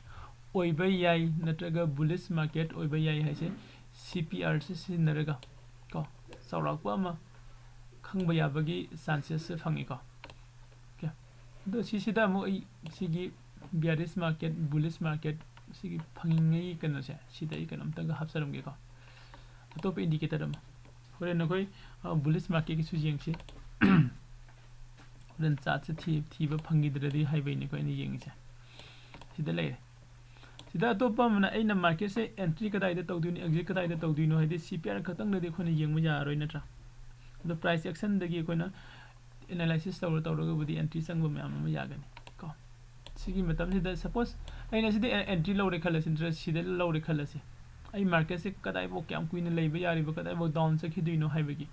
ꯑꯣꯏꯕ ꯌꯥꯏ ꯅꯠꯇ꯭ꯔꯒ ꯕꯨꯂꯤꯁ ꯃꯥꯔꯀꯦꯠ ꯑꯣꯏꯕ ꯌꯥꯏ ꯍꯥꯏꯁꯦ ꯁꯤ ꯄꯤ ꯑꯥꯔꯁꯦ ꯁꯤꯖꯤꯟꯅꯔꯒ ꯀꯣ, ꯆꯥꯎꯔꯥꯛꯄ ꯑꯃ ꯈꯪꯕ ꯌꯥꯕꯒꯤ ꯆꯥꯟꯁꯦꯁꯁꯦ ꯐꯪꯉꯤꯀꯣ꯫ ꯑꯣꯀꯦ, ꯑꯗꯣ ꯁꯤꯁꯤꯗ ꯑꯃꯨꯛ ꯑꯩ ꯁꯤꯒꯤ ꯕꯤꯌꯥꯔꯤꯁ ꯃꯥꯔꯀꯦꯠ, ꯕꯨꯂꯤꯁ ꯃꯥꯔꯀꯦꯠ, ꯁꯤꯒꯤ ꯐꯪꯉꯤꯉꯩ ꯀꯩꯅꯣꯁꯦ ꯁꯤꯗ ꯑꯩ ꯀꯩꯅꯣꯝꯇꯒ ꯍꯥꯞꯆꯔꯝꯒꯦꯀꯣ, ꯑꯇꯣꯞꯄ ꯏꯟꯗꯤꯀꯦꯇꯔ ꯑꯃ꯫ ꯍꯣꯔꯦꯟ ꯑꯩꯈꯣꯏ ꯕꯨꯂꯤꯁ ꯃꯥꯔꯀꯦꯠꯀꯤꯁꯨ ꯌꯦꯡꯁꯤ꯫ ꯍꯣꯔꯦꯟ ꯆꯥꯔꯠꯁꯦ ꯊꯤ-, ꯊꯤꯕ ꯐꯪꯈꯤꯗ꯭ꯔꯗꯤ ꯍꯥꯏꯕꯩꯅꯤꯀꯣ ꯑꯩꯅ ꯌꯦꯡꯉꯤꯁꯦ꯫ ꯁꯤꯗ ꯂꯩꯔꯦ꯫ ꯁꯤꯗ ꯑꯇꯣꯞꯄ ꯑꯃꯅ ꯑꯩꯅ ꯃꯥꯔꯀꯦꯠꯁꯦ ꯑꯦꯟꯇ꯭ꯔꯤ ꯀꯗꯥꯏꯗ ꯇꯧꯗꯣꯏꯅꯣ, ꯑꯦꯛꯖꯤꯠ ꯀꯗꯥꯏꯗ ꯇꯧꯗꯣꯏꯅꯣ, ꯍꯥꯏꯗꯤ ꯁꯤ ꯄꯤ ꯑꯥꯔ ꯈꯛꯇꯪꯗꯗꯤ ꯑꯩꯈꯣꯏꯅ ꯌꯦꯡꯕ ꯌꯥꯔꯔꯣꯏ ꯅꯠꯇ꯭ꯔꯥ? ꯑꯗꯣ ꯄ꯭ꯔꯥꯏꯁ ꯑꯦꯛꯁꯟꯗꯒꯤ ꯑꯩꯈꯣꯏꯅ ꯑꯦꯅꯥꯂꯥꯏꯁꯤꯁ ꯇꯧꯔ ꯇꯧꯔꯒꯕꯨꯗꯤ ꯑꯦꯟꯇ꯭ꯔꯤ ꯆꯪꯕ ꯃꯌꯥꯝ ꯑꯃ ꯌꯥꯒꯅꯤ ꯀꯣ꯫ ꯁꯤꯒꯤ ꯃꯇꯝꯁꯤꯗ ꯁꯄꯣꯁ ꯑꯩꯅ ꯁꯤꯗ ꯑꯦ-, ꯑꯦꯟꯇ꯭ꯔꯤ ꯂꯧꯔꯦ ꯈꯜꯂꯁꯤ, ꯅꯠꯇ꯭ꯔꯒ ꯁꯤꯗ ꯂꯧꯔꯦ ꯈꯜꯂꯁꯤ, ꯑꯩ ꯃꯥꯔꯀꯦꯠꯁꯦ ꯀꯗꯥꯏꯐꯥꯎ ꯀꯌꯥꯝ ꯀꯨꯏꯅ ꯂꯩꯕ ꯌꯥꯔꯤꯕ, ꯀꯗꯥꯏꯐꯥꯎ ꯗꯥꯎꯟ ꯆꯠꯈꯤꯗꯣꯏꯅꯣ ꯍꯥꯏꯕꯒꯤ꯫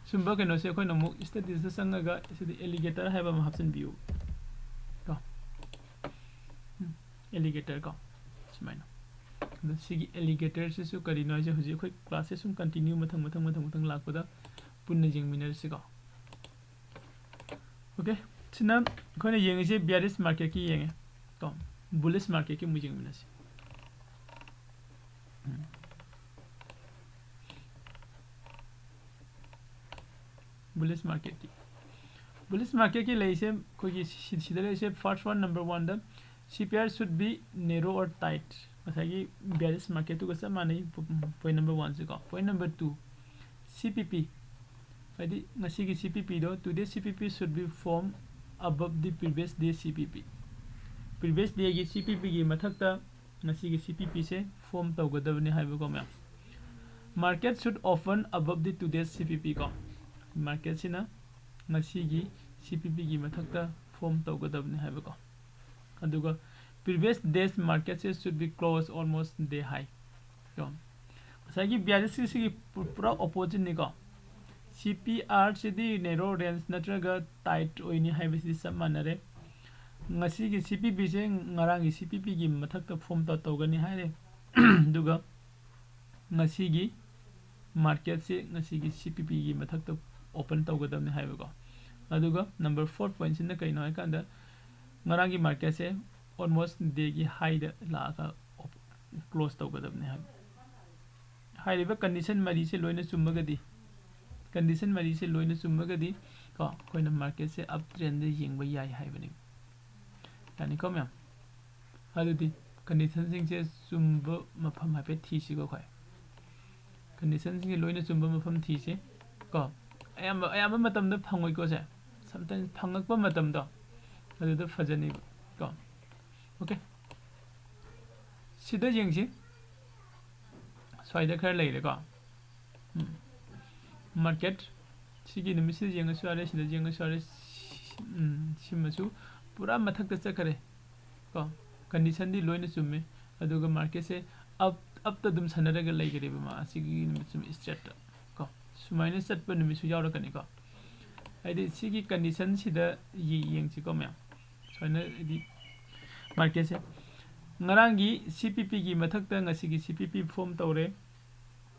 ꯁꯨꯝꯕ ꯀꯩꯅꯣꯁꯦ ꯑꯩꯈꯣꯏꯅ ꯑꯃꯨꯛ ꯁ꯭ꯇꯗꯤꯁꯇ ꯆꯪꯉꯒ ꯁꯤꯗ ꯑꯦꯂꯤꯒꯦꯇꯔ ꯍꯥꯏꯕ ꯑꯃ ꯍꯥꯞꯆꯤꯟꯕꯤꯌꯨ ꯀꯣ꯫ ꯑꯦꯂꯤꯒꯦꯇꯔ ꯀꯣ, ꯁꯨꯃꯥꯏꯅ꯫ ꯑꯗꯣ ꯁꯤꯒꯤ ꯑꯦꯂꯤꯒꯦꯇꯔꯁꯤꯁꯨ ꯀꯔꯤꯅꯣ ꯍꯥꯏꯁꯦ ꯍꯧꯖꯤꯛ ꯑꯩꯈꯣꯏ ꯀ꯭ꯂꯥꯁꯁꯦ ꯁꯨꯝ ꯀꯟꯇꯤꯅ꯭ꯌꯨ ꯃꯊꯪ ꯃꯊꯪ ꯃꯊꯪ ꯃꯊꯪ ꯂꯥꯛꯄꯗ ꯄꯨꯟꯅ ꯌꯦꯡꯃꯤꯟꯅꯔꯁꯤꯀꯣ꯫ ꯑꯣꯀꯦ, ꯁꯤꯅ ꯑꯩꯈꯣꯏꯅ ꯌꯦꯡꯉꯤꯁꯦ ꯕꯤꯌꯥꯔꯤꯁ ꯃꯥꯔꯀꯦꯠꯀꯤ ꯌꯦꯡꯉꯦ ꯀꯣ꯫ ꯕꯨꯂꯤꯁ ꯃꯥꯔꯀꯦꯠꯀꯤ ꯑꯃꯨꯛ ꯌꯦꯡꯃꯤꯟꯅꯁꯤ꯫ ꯕꯨꯂꯤꯁ ꯃꯥꯔꯀꯦꯠꯀꯤ ꯕꯨꯂꯤꯁ ꯃꯥꯔꯀꯦꯠꯀꯤ ꯂꯩꯔꯤꯁꯦ ꯑꯩꯈꯣꯏꯒꯤ ꯁꯤ- ꯁꯤꯗ ꯂꯩꯔꯤꯁꯦ, ꯐꯥꯔꯁ ꯋꯥꯟ, ꯅꯝꯕꯔ ꯋꯥꯟꯗ, ꯁꯤ P R should be narrow or tight꯫ ꯉꯁꯥꯏꯒꯤ ꯕꯤꯌꯥꯔꯤꯁ ꯃꯥꯔꯀꯦꯠꯇꯨꯒ ꯆꯞ ꯃꯥꯟꯅꯩ꯫ ꯄꯣꯏꯟ ꯅꯝꯕꯔ ꯋꯥꯟꯁꯤꯀꯣ꯫ Point number two, C P ꯄꯤ, ꯍꯥꯏꯗꯤ ꯉꯁꯤꯒꯤ ꯁꯤ ꯄꯤ ꯄꯤꯗꯣ, today C P P should be form above the previous day C P P꯫ Previous ꯗꯦꯒꯤ ꯁꯤ ꯄꯤ ꯄꯤꯒꯤ ꯃꯊꯛꯇ ꯉꯁꯤꯒꯤ ꯁꯤ ꯄꯤ ꯄꯤꯁꯦ ꯐꯣꯝ ꯇꯧꯒꯗꯕꯅꯤ ꯍꯥꯏꯕꯀꯣ ꯃꯌꯥꯝ꯫ Market should open above the today's C P P ꯀꯣ꯫ ꯃꯥꯔꯀꯦꯠꯁꯤꯅ ꯉꯁꯤꯒꯤ ꯁꯤ ꯄꯤ ꯄꯤꯒꯤ ꯃꯊꯛꯇ ꯐꯣꯝ ꯇꯧꯒꯗꯕꯅꯤ ꯍꯥꯏꯕꯀꯣ꯫ ꯑꯗꯨꯒ previous day's marketꯁꯦ should be close almost day high ꯀꯣ꯫ ꯉꯁꯥꯏꯒꯤ ꯕꯤꯌꯥꯔꯤꯁꯀꯤ ꯁꯤꯒꯤ ꯄꯨ- ꯄꯨꯔꯥ ꯑꯣꯄꯣꯖꯤꯠꯅꯤꯀꯣ꯫ ꯁꯤ ꯄꯤ ꯑꯥꯔꯁꯤꯗꯤ ꯅꯦꯔꯣ ꯔꯦꯟꯖ ꯅꯠꯇ꯭ꯔꯒ ꯇꯥꯏꯠ ꯑꯣꯏꯅꯤ ꯍꯥꯏꯕꯁꯤꯗꯤ ꯆꯞ ꯃꯥꯟꯅꯔꯦ꯫ ꯉꯁꯤꯒꯤ ꯁꯤ ꯄꯤ ꯄꯤꯁꯦ ꯉꯔꯥꯡꯒꯤ ꯁꯤ ꯄꯤ ꯄꯤꯒꯤ ꯃꯊꯛꯇ ꯐꯣꯝ ꯇꯧꯒꯅꯤ ꯍꯥꯏꯔꯦ꯫ ꯑꯗꯨꯒ ꯉꯁꯤꯒꯤ ꯃꯥꯔꯀꯦꯠꯁꯦ ꯉꯁꯤꯒꯤ ꯁꯤ ꯄꯤ ꯄꯤꯒꯤ ꯃꯊꯛꯇ ꯑꯣꯄꯟ ꯇꯧꯒꯗꯕꯅꯤ ꯍꯥꯏꯕꯀꯣ꯫ ꯑꯗꯨꯒ ꯅꯝꯕꯔ ꯐꯣꯔ ꯄꯣꯏꯟꯁꯤꯅ ꯀꯩꯅꯣ ꯍꯥꯏꯀꯥꯟꯗ, ꯉꯔꯥꯡꯒꯤ ꯃꯥꯔꯀꯦꯠꯁꯦ ꯑꯣꯜꯃꯣꯁ ꯗꯦꯒꯤ ꯍꯥꯏꯗ ꯂꯥꯛꯑꯒ ꯀ꯭ꯂꯣꯁ ꯇꯧꯒꯗꯕꯅꯤ ꯍꯥꯏꯕ꯫ ꯍꯥꯏꯔꯤꯕ ꯀꯟꯗꯤꯁꯟ ꯃꯔꯤꯁꯦ ꯂꯣꯏꯅ ꯆꯨꯝꯃꯒꯗꯤ, ꯀꯟꯗꯤꯁꯟ ꯃꯔꯤꯁꯦ ꯂꯣꯏꯅ ꯆꯨꯝꯃꯒꯗꯤ ꯀꯣ, ꯑꯩꯈꯣꯏꯅ ꯃꯥꯔꯀꯦꯠꯁꯦ ꯑꯞ ꯇ꯭ꯔꯦꯟꯗ ꯌꯦꯡꯕ ꯌꯥꯏ ꯍꯥꯏꯕꯅꯤ꯫ ꯌꯥꯅꯤꯀꯣ ꯃꯌꯥꯝ? ꯑꯗꯨꯗꯤ ꯀꯟꯗꯤꯁꯟꯁꯤꯡꯁꯦ ꯆꯨꯝꯕ ꯃꯐꯝ ꯍꯥꯏꯐꯦꯠ ꯊꯤꯁꯤꯀꯣ ꯑꯩꯈꯣꯏ꯫ ꯀꯟꯗꯤꯁꯟꯁꯤꯡꯁꯦ ꯂꯣꯏꯅ ꯆꯨꯝꯕ ꯃꯐꯝ ꯊꯤꯁꯤ ꯀꯣ꯫ ꯑꯌꯥꯝꯕ, ꯑꯌꯥꯝꯕ ꯃꯇꯝꯗ ꯐꯪꯉꯣꯏꯀꯣ ꯁꯦ꯫ ꯁꯝꯇꯥꯏꯝꯁ ꯐꯪꯉꯛꯄ ꯃꯇꯝꯗꯣ ꯑꯗꯨꯗ ꯐꯖꯅꯤꯕ ꯀꯣ꯫ ꯑꯣꯀꯦ, ꯁꯤꯗ ꯌꯦꯡꯁꯤ꯫ ꯁ꯭ꯋꯥꯏꯗ ꯈꯔ ꯂꯩꯔꯦꯀꯣ꯫ ꯎꯝ꯫ ꯃꯥꯔꯀꯦꯠ ꯁꯤꯒꯤ ꯅꯨꯃꯤꯠꯁꯤꯗ ꯌꯦꯡꯉꯁꯨ ꯌꯥꯔꯦ, ꯁꯤꯗ ꯌꯦꯡꯉꯁꯨ ꯌꯥꯔꯦ꯫ ꯁꯤ- ꯎꯝ, ꯁꯤꯃꯁꯨ ꯄꯨꯔꯥ ꯃꯊꯛꯇ ꯆꯠꯈꯔꯦ ꯀꯣ꯫ ꯀꯟꯗꯤꯁꯟꯗꯤ ꯂꯣꯏꯅ ꯆꯨꯝꯃꯦ꯫ ꯑꯗꯨꯒ ꯃꯥꯔꯀꯦꯠꯁꯦ ꯑꯞ ꯑꯞꯇ ꯑꯗꯨꯝ ꯁꯥꯟꯅꯔꯒ ꯂꯩꯈꯔꯦꯕ ꯃꯥ ꯑꯁꯤꯒꯤ ꯅꯨꯃꯤꯠꯁꯤꯃ ꯏꯁꯇ꯭ꯔꯦꯠꯇ ꯀꯣ꯫ ꯁꯨꯃꯥꯏꯅ ꯆꯠꯄ ꯅꯨꯃꯤꯠꯁꯨ ꯌꯥꯎꯔꯛꯀꯅꯤꯀꯣ꯫ ꯍꯥꯏꯗꯤ ꯁꯤꯒꯤ condition ꯁꯤꯗ ꯌꯦ-, ꯌꯦꯡꯁꯤꯀꯣ ꯃꯌꯥꯝ꯫ ꯁꯨꯃꯥꯏꯅ ꯍꯥꯏꯗꯤ market ꯁꯦ ꯉꯔꯥꯡꯒꯤ C P P ꯒꯤ ꯃꯊꯛꯇ ꯉꯁꯤꯒꯤ C P P form ꯇꯧꯔꯦ꯫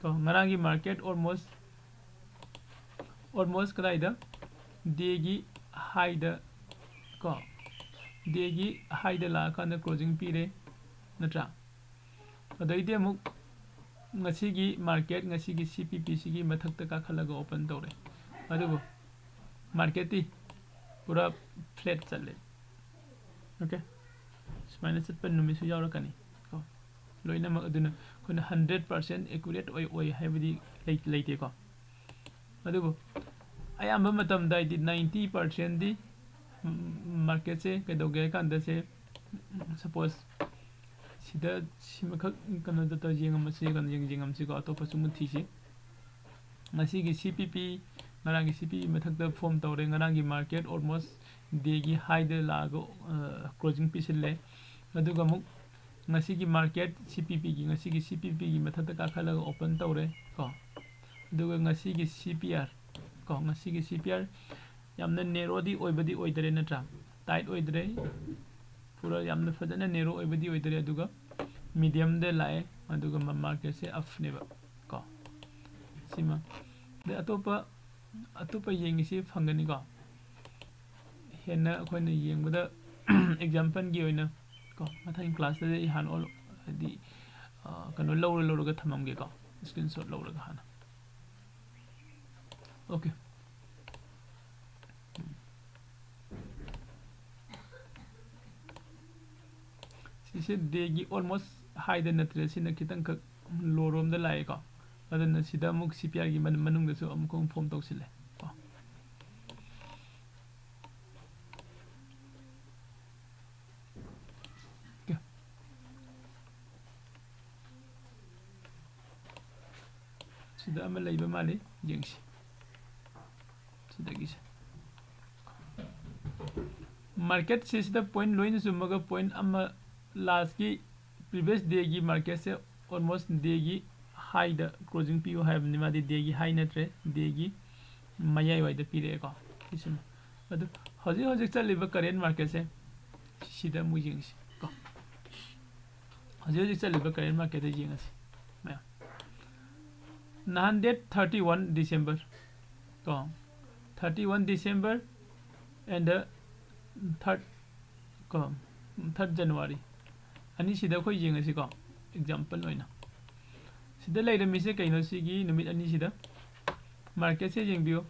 ꯀꯣ, ꯉꯔꯥꯡꯒꯤ market almost, almost ꯀꯗꯥꯏꯗ? Day ꯒꯤ high ꯗ, ꯀꯣ, day ꯒꯤ high ꯗ ꯂꯥꯛꯑꯀꯥꯟꯗ closing ꯄꯤꯔꯦ, ꯅꯠꯇ꯭ꯔꯥ? ꯑꯗꯩꯗꯤ ꯑꯃꯨꯛ ꯉꯁꯤꯒꯤ market, ꯉꯁꯤꯒꯤ C P P ꯁꯤꯒꯤ ꯃꯊꯛꯇ ꯀꯥꯈꯠꯂꯒ open ꯇꯧꯔꯦ꯫ ꯑꯗꯨꯕꯨ market ꯇꯤ ꯄꯨꯔꯥ flat ꯆꯠꯂꯦ꯫ Okay? ꯁꯨꯃꯥꯏꯅ ꯆꯠꯄ ꯅꯨꯃꯤꯠꯁꯨ ꯌꯥꯎꯔꯛꯀꯅꯤ ꯀꯣ꯫ ꯂꯣꯏꯅꯃꯛ ꯑꯗꯨꯅ ꯑꯩꯈꯣꯏꯅ hundred percent accurate ꯑꯣꯏ, ꯑꯣꯏ ꯍꯥꯏꯕꯗꯤ ꯂꯩ-, ꯂꯩꯇꯦꯀꯣ꯫ ꯑꯗꯨꯕꯨ ꯑꯌꯥꯝꯕ ꯃꯇꯝꯗ ꯍꯥꯏꯗꯤ ninety percent ꯗꯤ, ꯎꯝ, market ꯁꯦ ꯀꯩꯗꯧꯒꯦ ꯍꯥꯏ ꯀꯥꯟꯗ ꯁꯦ, ꯎꯝ, suppose ꯁꯤꯗ ꯁꯤꯃꯈꯛ ꯀꯩꯅꯣꯗ ꯇꯧ-, ꯌꯦꯡꯉꯝꯃꯁꯤ, ꯀꯩꯅꯣ ꯌꯦꯡ-, ꯌꯦꯡꯉꯝꯁꯤꯀꯣ, ꯑꯇꯣꯞꯄꯁꯨ ꯑꯃꯨꯛ ꯊꯤꯁꯤ꯫ ꯉꯁꯤꯒꯤ C P P, ꯉꯔꯥꯡꯒꯤ C P P ꯃꯊꯛꯇ form ꯇꯧꯔꯦ꯫ ꯉꯔꯥꯡꯒꯤ market almost day ꯒꯤ high ꯗ ꯂꯥꯛꯑꯒ, ꯑ, closing ꯄꯤꯁꯤꯜꯂꯦ꯫ ꯑꯗꯨꯒ ꯑꯃꯨꯛ ꯉꯁꯤꯒꯤ market C P P ꯒꯤ, ꯉꯁꯤꯒꯤ C P P ꯒꯤ ꯃꯊꯛꯇ ꯀꯥꯈꯠꯂꯒ open ꯇꯧꯔꯦ ꯀꯣ꯫ ꯑꯗꯨꯒ ꯉꯁꯤꯒꯤ C P R ꯀꯣ, ꯉꯁꯤꯒꯤ C P R ꯌꯥꯝꯅ narrow ꯗꯤ ꯑꯣꯏꯕꯗꯤ ꯑꯣꯏꯗꯔꯦ ꯅꯠꯇ꯭ꯔꯥ? Tight ꯑꯣꯏꯗ꯭ꯔꯦ꯫ ꯄꯨꯔꯥ ꯌꯥꯝꯅ ꯐꯖꯅ narrow ꯑꯣꯏꯕꯗꯤ ꯑꯣꯏꯗꯔꯦ꯫ ꯑꯗꯨꯒ medium ꯗ ꯂꯥꯛꯑꯦ꯫ ꯑꯗꯨꯒ ꯃ-, market ꯁꯦ up ꯅꯦꯕ ꯀꯣ꯫ ꯁꯤꯃ꯫ ꯑꯗꯩ ꯑꯇꯣꯞꯄ, ꯑꯇꯣꯞꯄ ꯌꯦꯡꯉꯤꯁꯤ ꯐꯪꯒꯅꯤꯀꯣ꯫ ꯍꯦꯟꯅ ꯑꯩꯈꯣꯏꯅ ꯌꯦꯡꯕꯗ example ꯒꯤ ꯑꯣꯏꯅ ꯀꯣ, ꯃꯊꯪꯒꯤ class ꯇꯗꯤ ꯑꯩ ꯍꯥꯟꯅ all-, ꯍꯥꯏꯗꯤ, ꯑ, ꯀꯩꯅꯣ ꯂꯧꯔ ꯂꯧꯔꯒ ꯊꯝꯃꯝꯒꯦꯀꯣ, screenshot ꯂꯧꯔꯒ ꯍꯥꯟꯅ꯫ Okay꯫ ꯁꯤꯁꯦ day ꯒꯤ almost high ꯗ ꯅꯠꯇ꯭ꯔꯦ, ꯁꯤꯅ ꯈꯤꯇꯪꯈꯛ low ꯔꯣꯝꯗ ꯂꯥꯛꯑꯦꯀꯣ꯫ ꯑꯗꯨꯅ ꯁꯤꯗ ꯑꯃꯨꯛ C P R ꯒꯤ ꯃꯅꯨꯡ-, ꯃꯅꯨꯡꯗꯁꯨ ꯑꯃꯨꯛꯀ ꯑꯃꯨꯛ form ꯇꯧꯁꯤꯜꯂꯦ ꯀꯣ꯫ Okay꯫ ꯁꯤꯗ ꯑꯃ ꯂꯩꯕ ꯃꯥꯜꯂꯤ, ꯌꯦꯡꯁꯤ꯫ ꯁꯤꯗꯒꯤꯁꯦ꯫ Market ꯁꯦ ꯁꯤꯗ point ꯂꯣꯏꯅ ꯆꯨꯝꯃꯒ point ꯑꯃ last ꯀꯤ previous day ꯒꯤ market ꯁꯦ almost day ꯒꯤ ꯍꯥꯏꯗ ꯀ꯭ꯂꯣꯖꯤꯡ ꯄꯤꯌꯨ ꯍꯥꯏꯕꯅꯤ꯫ ꯃꯥꯗꯤ ꯗꯦꯒꯤ ꯍꯥꯏ ꯅꯠꯇ꯭ꯔꯦ, ꯗꯦꯒꯤ ꯃꯌꯥꯏꯋꯥꯏꯗ ꯄꯤꯔꯛꯑꯦꯀꯣ꯫ ꯁꯤꯁꯤꯃ ꯑꯗꯨ ꯍꯧꯖꯤꯛ ꯍꯧꯖꯤꯛ ꯆꯠꯂꯤꯕ ꯀꯔꯦꯟ ꯃꯥꯔꯀꯦꯠꯁꯦ ꯁꯤꯗ ꯑꯃꯨꯛ ꯌꯦꯡꯁꯤ ꯀꯣ꯫ ꯍꯧꯖꯤꯛ ꯍꯧꯖꯤꯛ ꯆꯠꯂꯤꯕ ꯀꯔꯦꯟ ꯃꯥꯔꯀꯦꯠꯇ ꯌꯦꯡꯉꯁꯤ ꯃꯌꯥꯝ꯫ ꯅꯍꯥꯟ date thirty one December ꯀꯣ, thirty one December and third ꯀꯣ, third January ꯑꯅꯤꯁꯤꯗ ꯑꯩꯈꯣꯏ ꯌꯦꯡꯉꯁꯤꯀꯣ꯫ ꯑꯦꯛꯖꯥꯝꯄꯜ ꯑꯣꯏꯅ ꯁꯤꯗ ꯂꯩꯔꯝꯃꯤꯁꯦ ꯀꯩꯅꯣ? ꯁꯤꯒꯤ ꯅꯨꯃꯤꯠ ꯑꯅꯤꯁꯤꯗ ꯃꯥꯔꯀꯦꯠꯁꯦ ꯌꯦꯡꯕꯤꯌꯨ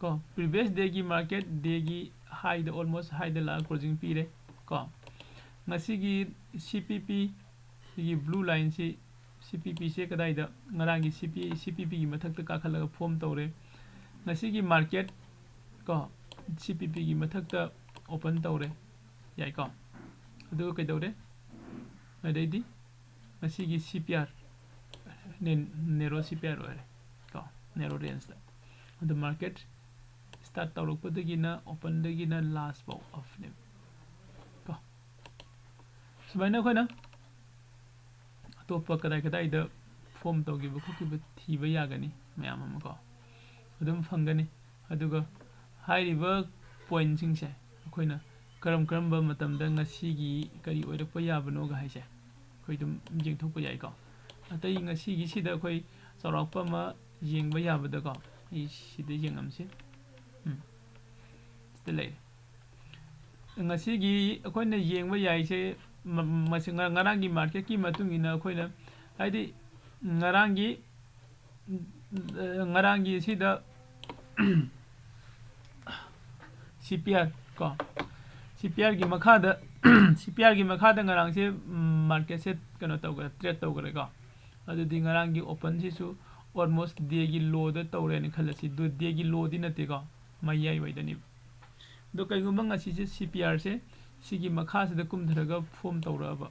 ꯀꯣ꯫ ꯄ꯭ꯔꯤꯚꯤꯌꯁ ꯗꯦꯒꯤ ꯃꯥꯔꯀꯦꯠ ꯗꯦꯒꯤ ꯍꯥꯏꯗ, ꯑꯣꯜꯃꯣꯁ ꯍꯥꯏꯗ ꯂꯥꯛꯑ ꯀ꯭ꯂꯣꯖꯤꯡ ꯄꯤꯔꯦ ꯀꯣ꯫ ꯉꯁꯤꯒꯤ ꯁꯤ ꯄꯤ ꯄꯤ ꯁꯤꯒꯤ ꯕ꯭ꯂꯨ ꯂꯥꯏꯟꯁꯤ, ꯁꯤ ꯄꯤ ꯄꯤꯁꯦ ꯀꯗꯥꯏꯗ? ꯉꯔꯥꯡꯒꯤ ꯁꯤ ꯄꯤ ꯁꯤ ꯄꯤ ꯄꯤꯒꯤ ꯃꯊꯛꯇ ꯀꯥꯈꯠꯂꯒ ꯐꯣꯝ ꯇꯧꯔꯦ꯫ ꯉꯁꯤꯒꯤ ꯃꯥꯔꯀꯦꯠ ꯀꯣ, ꯁꯤ ꯄꯤ ꯄꯤꯒꯤ ꯃꯊꯛꯇ ꯑꯣꯄꯟ ꯇꯧꯔꯦ, ꯌꯥꯏꯀꯣ꯫ ꯑꯗꯨꯒ ꯀꯩꯗꯧꯔꯦ? ꯑꯗꯩꯗꯤ ꯉꯁꯤꯒꯤ ꯁꯤ ꯄꯤ ꯑꯥꯔ ꯅꯦꯔꯣ ꯁꯤ ꯄꯤ ꯑꯥꯔ ꯑꯣꯏꯔꯦ ꯀꯣ, ꯅꯦꯔꯣ ꯔꯦꯟꯖꯇ꯫ ꯑꯗꯨ ꯃꯥꯔꯀꯦꯠ ꯁ꯭ꯇꯥꯔꯠ ꯇꯧꯔꯛꯄꯗꯒꯤꯅ ꯑꯣꯄꯟꯗꯒꯤꯅ ꯂꯥꯁ ꯐꯥꯎ ꯑꯞꯅꯦꯕ ꯀꯣ꯫ ꯁꯨꯃꯥꯏꯅ ꯑꯩꯈꯣꯏꯅ ꯑꯇꯣꯞꯄ ꯀꯗꯥꯏ ꯀꯗꯥꯏꯗ ꯐꯣꯝ ꯇꯧꯈꯤꯕ ꯈꯣꯠꯈꯤꯕ ꯊꯤꯕ ꯌꯥꯒꯅꯤ ꯃꯌꯥꯝ ꯑꯃ ꯀꯣ, ꯑꯗꯨꯝ ꯐꯪꯒꯅꯤ꯫ ꯑꯗꯨꯒ ꯍꯥꯏꯔꯤꯕ ꯄꯣꯏꯟꯁꯤꯡꯁꯦ ꯑꯩꯈꯣꯏꯅ ꯀꯔꯝ ꯀꯔꯝꯕ ꯃꯇꯝꯗ ꯉꯁꯤꯒꯤ ꯀꯔꯤ ꯑꯣꯏꯔꯛꯄ ꯌꯥꯕꯅꯣꯒ ꯍꯥꯏꯁꯦ ꯑꯩꯈꯣꯏ ꯑꯗꯨꯝ ꯌꯦꯡꯊꯣꯛꯄ ꯌꯥꯏꯀꯣ꯫ ꯑꯇꯩ ꯉꯁꯤꯒꯤꯁꯤꯗ ꯑꯩꯈꯣꯏ ꯆꯥꯎꯔꯥꯛꯄ ꯑꯃ ꯌꯦꯡꯕ ꯌꯥꯕꯗꯀꯣ, ꯑꯩ ꯁꯤꯗ ꯌꯦꯡꯉꯝꯁꯤ꯫ ꯎꯝ, ꯁꯤꯗ ꯂꯩꯔꯦ꯫ ꯉꯁꯤꯒꯤ ꯑꯩꯈꯣꯏꯅ ꯌꯦꯡꯕ ꯌꯥꯏꯁꯦ, ꯃ-, ꯃꯁꯤ ꯉ-, ꯉꯔꯥꯡꯒꯤ ꯃꯥꯔꯀꯦꯠꯀꯤ ꯃꯇꯨꯡ ꯏꯟꯅ ꯑꯩꯈꯣꯏꯅ, ꯍꯥꯏꯗꯤ ꯉꯔꯥꯡꯒꯤ, ꯉꯔꯥꯡꯒꯤ ꯁꯤꯗ ꯁꯤ ꯄꯤ ꯑꯥꯔ ꯀꯣ, ꯁꯤ ꯄꯤ ꯑꯥꯔꯒꯤ ꯃꯈꯥꯗ, ꯁꯤ ꯄꯤ ꯑꯥꯔꯒꯤ ꯃꯈꯥꯗ ꯉꯔꯥꯡꯁꯦ, ꯎꯝ, ꯃꯥꯔꯀꯦꯠꯁꯦ ꯀꯩꯅꯣ ꯇꯧꯈ꯭ꯔꯦ, ꯇ꯭ꯔꯦꯠ ꯇꯧꯈ꯭ꯔꯦꯀꯣ꯫ ꯑꯗꯨꯗꯤ ꯉꯔꯥꯡꯒꯤ ꯑꯣꯄꯟꯁꯤꯁꯨ ꯑꯣꯜꯃꯣꯁ ꯗꯦꯒꯤ ꯂꯣꯗ ꯇꯧꯔꯦꯅ ꯈꯜꯂꯁꯤ꯫ ꯑꯗꯨ ꯗꯦꯒꯤ ꯂꯣꯗꯤ ꯅꯠꯇꯦꯀꯣ, ꯃꯌꯥꯏ ꯑꯣꯏꯗꯅꯦꯕ꯫ ꯑꯗꯣ ꯀꯩꯒꯨꯝꯕ ꯉꯁꯤꯁꯦ ꯁꯤ ꯄꯤ ꯑꯥꯔꯁꯦ ꯁꯤꯒꯤ ꯃꯈꯥꯁꯤꯗ ꯀꯨꯝꯊꯔꯒ ꯐꯣꯝ ꯇꯧꯔꯛꯑꯕ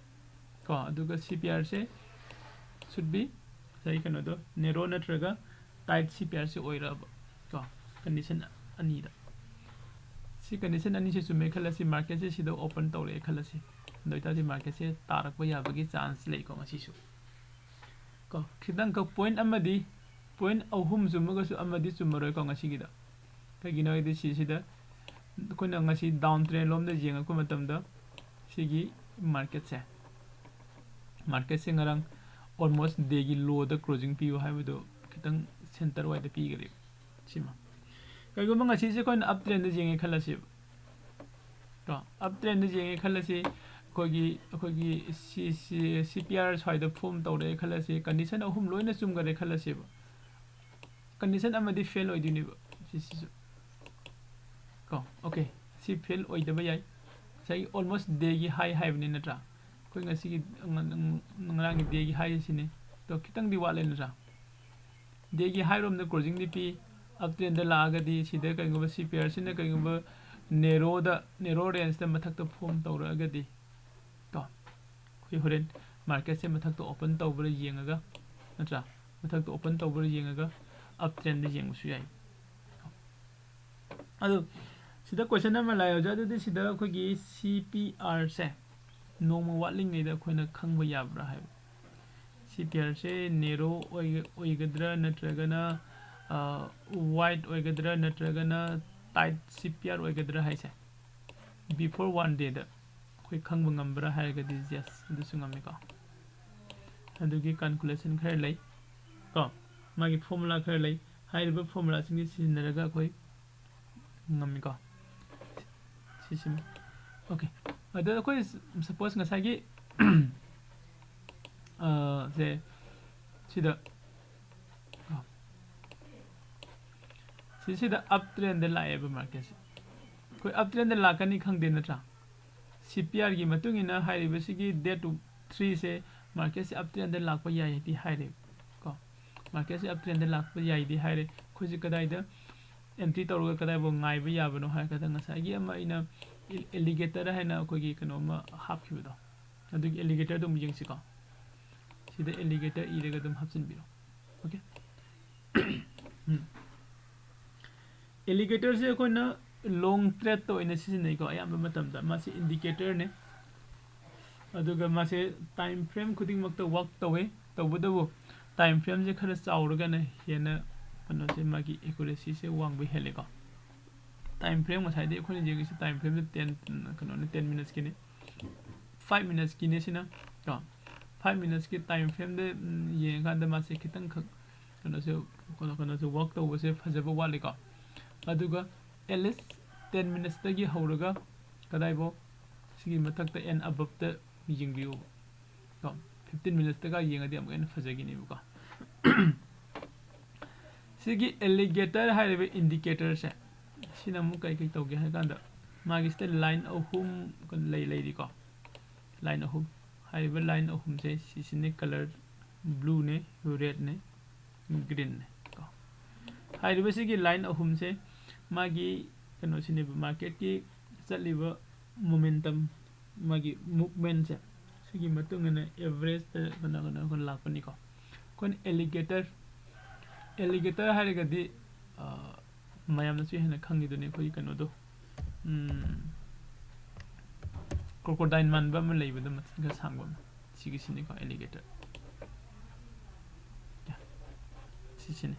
ꯀꯣ, ꯑꯗꯨꯒ ꯁꯤ ꯄꯤ ꯑꯥꯔꯁꯦ should be ꯉꯁꯥꯏ ꯀꯩꯅꯣꯗꯣ, ꯅꯦꯔꯣ ꯅꯠꯇ꯭ꯔꯒ ꯇꯥꯏꯠ ꯁꯤ ꯄꯤ ꯑꯥꯔꯁꯦ ꯑꯣꯏꯔꯛꯑꯕ ꯀꯣ, ꯀꯟꯗꯤꯁꯟ ꯑꯅꯤꯗ꯫ ꯁꯤ ꯀꯟꯗꯤꯁꯟ ꯑꯅꯤꯁꯦ ꯆꯨꯝꯃꯦ ꯈꯜꯂꯁꯤ, ꯃꯥꯔꯀꯦꯠꯁꯦ ꯁꯤꯗ ꯑꯣꯄꯟ ꯇꯧꯔꯛꯑꯦ ꯈꯜꯂꯁꯤ꯫ ꯑꯗꯨ ꯑꯣꯏꯇꯥꯔꯗꯤ ꯃꯥꯔꯀꯦꯠꯁꯦ ꯇꯥꯔꯛꯄ ꯌꯥꯕꯒꯤ ꯆꯥꯟꯁ ꯂꯩꯀꯣ ꯉꯁꯤꯁꯨ꯫ ꯀꯣ, ꯈꯤꯇꯪꯈꯛ point ꯑꯃꯗꯤ, point ꯑꯍꯨꯝ ꯆꯨꯝꯃꯒꯁꯨ ꯑꯃꯗꯤ ꯆꯨꯝꯃꯔꯣꯏꯀꯣ ꯉꯁꯤꯒꯤꯗ꯫ ꯀꯩꯒꯤꯅꯣ ꯍꯥꯏꯗꯤ ꯁꯤꯁꯤꯗ ꯑꯩꯈꯣꯏꯅ ꯉꯁꯤ down trend ꯂꯣꯝꯗ ꯌꯦꯡꯉꯛꯄ ꯃꯇꯝꯗ ꯁꯤꯒꯤ marketꯁꯦ, marketꯁꯦ ꯉꯔꯥꯡ almost dayꯒꯤ lowꯗ closing ꯄꯤꯌꯨ ꯍꯥꯏꯕꯗꯣ ꯈꯤꯇꯪ center ꯋꯥꯏꯗ ꯄꯤꯈꯔꯦ ꯁꯤꯃ꯫ ꯀꯩꯒꯨꯝꯕ ꯉꯁꯤꯁꯦ ꯑꯩꯈꯣꯏꯅ up trendꯗ ꯌꯦꯡꯉꯦ ꯈꯜꯂꯁꯦꯕ, ꯀꯣ, up trendꯗ ꯌꯦꯡꯉꯦ ꯈꯜꯂꯁꯤ, ꯑꯩꯈꯣꯏꯒꯤ, ꯑꯩꯈꯣꯏꯒꯤ ꯁꯤ, ꯁꯤ, C P R ꯁ꯭ꯋꯥꯏꯗ form ꯇꯧꯔꯛꯑꯦ ꯈꯜꯂꯁꯤ, condition ꯑꯍꯨꯝ ꯂꯣꯏꯅ ꯆꯨꯝꯈꯔꯦ ꯈꯜꯂꯁꯦꯕ, condition ꯑꯃꯗꯤ fail ꯑꯣꯏꯗꯣꯏꯅꯦꯕ ꯁꯤꯁꯤꯁꯨ, ꯀꯣ꯫ Okay, ꯁꯤ fail ꯑꯣꯏꯗꯕ ꯌꯥꯏ, ꯉꯁꯥꯏꯒꯤ almost dayꯒꯤ high ꯍꯥꯏꯕꯅꯤ ꯅꯠꯇ꯭ꯔꯥ? ꯑꯩꯈꯣꯏ ꯉꯁꯤꯒꯤ, ꯉ-, ꯉ-, ꯉꯔꯥꯡꯒꯤ dayꯒꯤ high ꯁꯤꯅꯤ, ꯑꯗꯣ ꯈꯤꯇꯪꯗꯤ ꯋꯥꯠꯂꯦ ꯅꯠꯇ꯭ꯔꯥ? Dayꯒꯤ high ꯔꯣꯝꯗ closingꯗꯤ ꯄꯤ, up trendꯗ ꯂꯥꯛꯑꯒꯗꯤ ꯁꯤꯗ ꯀꯩꯒꯨꯝꯕ C P R ꯁꯤꯅ ꯀꯩꯒꯨꯝꯕ narrowꯗ, narrow rangeꯗ ꯃꯊꯛꯇ form ꯇꯧꯔꯛꯑꯒꯗꯤ, ꯀꯣ, ꯑꯩꯈꯣꯏ ꯍꯣꯔꯦꯟ marketꯁꯦ ꯃꯊꯛꯇ open ꯇꯧꯕ꯭ꯔꯥ ꯌꯦꯡꯉꯒ, ꯅꯠꯇ꯭ꯔꯥ? ꯃꯊꯛꯇ open ꯇꯧꯕ꯭ꯔꯥ ꯌꯦꯡꯉꯒ up trendꯗ ꯌꯦꯡꯕꯁꯨ ꯌꯥꯏ꯫ ꯑꯗꯨ ꯁꯤꯗ question ꯑꯃ ꯂꯥꯛꯑꯦ ꯑꯣꯖꯥ, ꯑꯗꯨꯗꯤ ꯁꯤꯗ ꯑꯩꯈꯣꯏꯒꯤ C P R ꯁꯦ ꯅꯣꯡꯃ ꯋꯥꯠꯂꯤꯉꯩꯗ ꯑꯩꯈꯣꯏꯅ ꯈꯪꯕ ꯌꯥꯕ꯭ꯔꯥ ꯍꯥꯏꯕ꯫ C P R ꯁꯦ narrow ꯑꯣꯏꯒ-, ꯑꯣꯏꯒꯗ꯭ꯔꯥ ꯅꯠꯇ꯭ꯔꯒꯅ, ꯑ, wide ꯑꯣꯏꯒꯗ꯭ꯔꯥ ꯅꯠꯇ꯭ꯔꯒꯅ tight C P R ꯑꯣꯏꯒꯗ꯭ꯔꯥ ꯍꯥꯏꯁꯦ before one dayꯗ ꯑꯩꯈꯣꯏ ꯈꯪꯕ ꯉꯝꯕ꯭ꯔꯥ ꯍꯥꯏꯔꯒꯗꯤ yes, ꯑꯗꯨꯁꯨ ꯉꯝꯃꯤꯀꯣ꯫ ꯑꯗꯨꯒꯤ calculation ꯈꯔ ꯂꯩ ꯀꯣ, ꯃꯥꯒꯤ formula ꯈꯔ ꯂꯩ꯫ ꯍꯥꯏꯔꯤꯕ formulaꯁꯤꯡꯁꯤ ꯁꯤꯖꯤꯟꯅꯔꯒ ꯑꯩꯈꯣꯏ ꯉꯝꯃꯤꯀꯣ꯫ ꯁꯤꯁꯤꯃ꯫ Okay꯫ ꯑꯗ ꯑꯩꯈꯣꯏ suppose ꯉꯁꯥꯏꯒꯤ, ꯑ, ꯁꯦ ꯁꯤꯗ, ꯑ, ꯁꯤꯁꯤꯗ up trendꯗ ꯂꯥꯛꯑꯦꯕ marketꯁꯦ꯫ ꯑꯩꯈꯣꯏ up trendꯗ ꯂꯥꯛꯀꯅꯤ ꯈꯪꯗꯦ ꯅꯠꯇ꯭ꯔꯥ? C P Rꯒꯤ ꯃꯇꯨꯡ ꯏꯟꯅ ꯍꯥꯏꯔꯤꯕꯁꯤꯒꯤ date threeꯁꯦ marketꯁꯦ up trendꯗ ꯂꯥꯛꯄ ꯌꯥꯏꯗꯤ ꯍꯥꯏꯔꯦ ꯀꯣ꯫ Marketꯁꯦ up trendꯗ ꯂꯥꯛꯄ ꯌꯥꯏꯗꯤ ꯍꯥꯏꯔꯦ꯫ ꯑꯩꯈꯣꯏꯁꯦ ꯀꯗꯥꯏꯗ entry ꯇꯧꯔꯒ ꯀꯗꯥꯏꯐꯥꯎ ꯉꯥꯏꯕ ꯌꯥꯕꯅꯣ ꯍꯥꯏꯔꯀꯥꯟꯗ ꯉꯁꯥꯏꯒꯤ ꯑꯃ ꯑꯩꯅ alligator ꯍꯥꯏꯅ ꯑꯩꯈꯣꯏꯒꯤ ꯀꯩꯅꯣꯝꯃ ꯍꯥꯞꯈꯤꯕꯗꯣ, ꯑꯗꯨꯒꯤ alligatorꯗꯣ ꯑꯃꯨꯛ ꯌꯦꯡꯁꯤꯀꯣ꯫ ꯁꯤꯗ alligator ꯏꯔꯒ ꯑꯗꯨꯝ ꯍꯥꯞꯆꯤꯟꯕꯤꯔꯣ꯫ Okay? ꯎꯝ꯫ Alligatorꯁꯦ ꯑꯩꯈꯣꯏꯅ long tradeꯇ ꯑꯣꯏꯅ ꯁꯤꯖꯤꯟꯅꯩꯀꯣ, ꯑꯌꯥꯝꯕ ꯃꯇꯝꯗ꯫ ꯃꯥꯁꯤ indicatorꯅꯦ꯫ ꯑꯗꯨꯒ ꯃꯥꯁꯦ time frame ꯈꯨꯗꯤꯡꯃꯛꯇ work ꯇꯧꯋꯦ꯫ ꯇꯧꯕꯇꯕꯨ time frameꯁꯦ ꯈꯔ ꯆꯥꯎꯔꯒꯅ ꯍꯦꯟꯅ ꯀꯩꯅꯣꯁꯦ, ꯃꯥꯒꯤ accuracyꯁꯦ ꯋꯥꯡꯕ ꯍꯦꯜꯂꯦꯀꯣ꯫ Time frame ꯉꯁꯥꯏꯗꯤ ꯑꯩꯈꯣꯏꯅ ꯌꯦꯡꯉꯤꯁꯦ time frameꯁꯦ ten, ꯀꯩꯅꯣꯅꯤ, ten minutesꯀꯤꯅꯤ꯫ Five minutesꯀꯤꯅꯦ ꯁꯤꯅ ꯀꯣ꯫ Five minutesꯀꯤ time frameꯗ, ꯎꯝ, ꯌꯦꯡꯉꯀꯥꯟꯗ ꯃꯥꯁꯦ ꯈꯤꯇꯪꯈꯛ ꯀꯩꯅꯣꯁꯦ, ꯀꯩꯅꯣ, ꯀꯩꯅꯣꯁꯦ work ꯇꯧꯕꯁꯦ ꯐꯖꯕ ꯋꯥꯠꯂꯤꯀꯣ꯫ ꯑꯗꯨꯒ at least ten minutesꯇꯒꯤ ꯍꯧꯔꯒ ꯀꯗꯥꯏꯐꯥꯎ, ꯁꯤꯒꯤ ꯃꯊꯛꯇ and aboveꯇ ꯌꯦꯡꯕꯤꯌꯨ ꯀꯣ꯫ Fifteen minutesꯇꯒ ꯌꯦꯡꯉꯗꯤ ꯑꯃꯨꯛꯀ ꯍꯦꯟꯅ ꯐꯖꯈꯤꯅꯦꯕꯀꯣ꯫ ꯁꯤꯒꯤ alligator ꯍꯥꯏꯔꯤꯕ indicatorꯁꯦ, ꯁꯤꯅ ꯑꯃꯨꯛ ꯀꯩ ꯀꯩ ꯇꯧꯒꯦ ꯍꯥꯏ ꯀꯥꯟꯗ, ꯃꯥꯒꯤꯁꯤꯗ line ꯑꯍꯨꯝ ꯂꯩ, ꯂꯩꯔꯤꯀꯣ꯫ Line ꯑꯍꯨꯝ, ꯍꯥꯏꯔꯤꯕ line ꯑꯍꯨꯝꯁꯦ, ꯁꯤꯁꯤꯅꯦ colour, blueꯅꯦ, redꯅꯦ, greenꯅꯦ ꯀꯣ꯫ ꯍꯥꯏꯔꯤꯕ ꯁꯤꯒꯤ line ꯑꯍꯨꯝꯁꯦ ꯃꯥꯒꯤ ꯀꯩꯅꯣꯁꯤꯅꯦꯕ, marketꯀꯤ ꯆꯠꯂꯤꯕ momentum, ꯃꯥꯒꯤ movementꯁꯦ, ꯁꯤꯒꯤ ꯃꯇꯨꯡ ꯏꯟꯅ averageꯇ ꯀꯩꯅꯣ, ꯀꯩꯅꯣ, ꯀꯩꯅꯣ ꯂꯥꯛꯄꯅꯤꯀꯣ꯫ ꯑꯩꯈꯣꯏꯅ alligator, alligator ꯍꯥꯏꯔꯒꯗꯤ, ꯑ, ꯃꯌꯥꯝꯅꯁꯨ ꯍꯦꯟꯅ ꯈꯪꯉꯤꯗꯨꯅꯤ, ꯑꯩꯈꯣꯏꯒꯤ ꯀꯩꯅꯣꯗꯣ, ꯎꯝ, crocodile ꯃꯥꯟꯕ ꯑꯃ ꯂꯩꯕꯗꯣ, ꯃꯆꯤꯟ ꯈꯔ ꯁꯥꯡꯕ ꯑꯃ, ꯁꯤꯒꯤꯁꯤꯅꯤꯀꯣ, alligator꯫ ꯌꯥ, ꯁꯤꯁꯤꯅꯤ꯫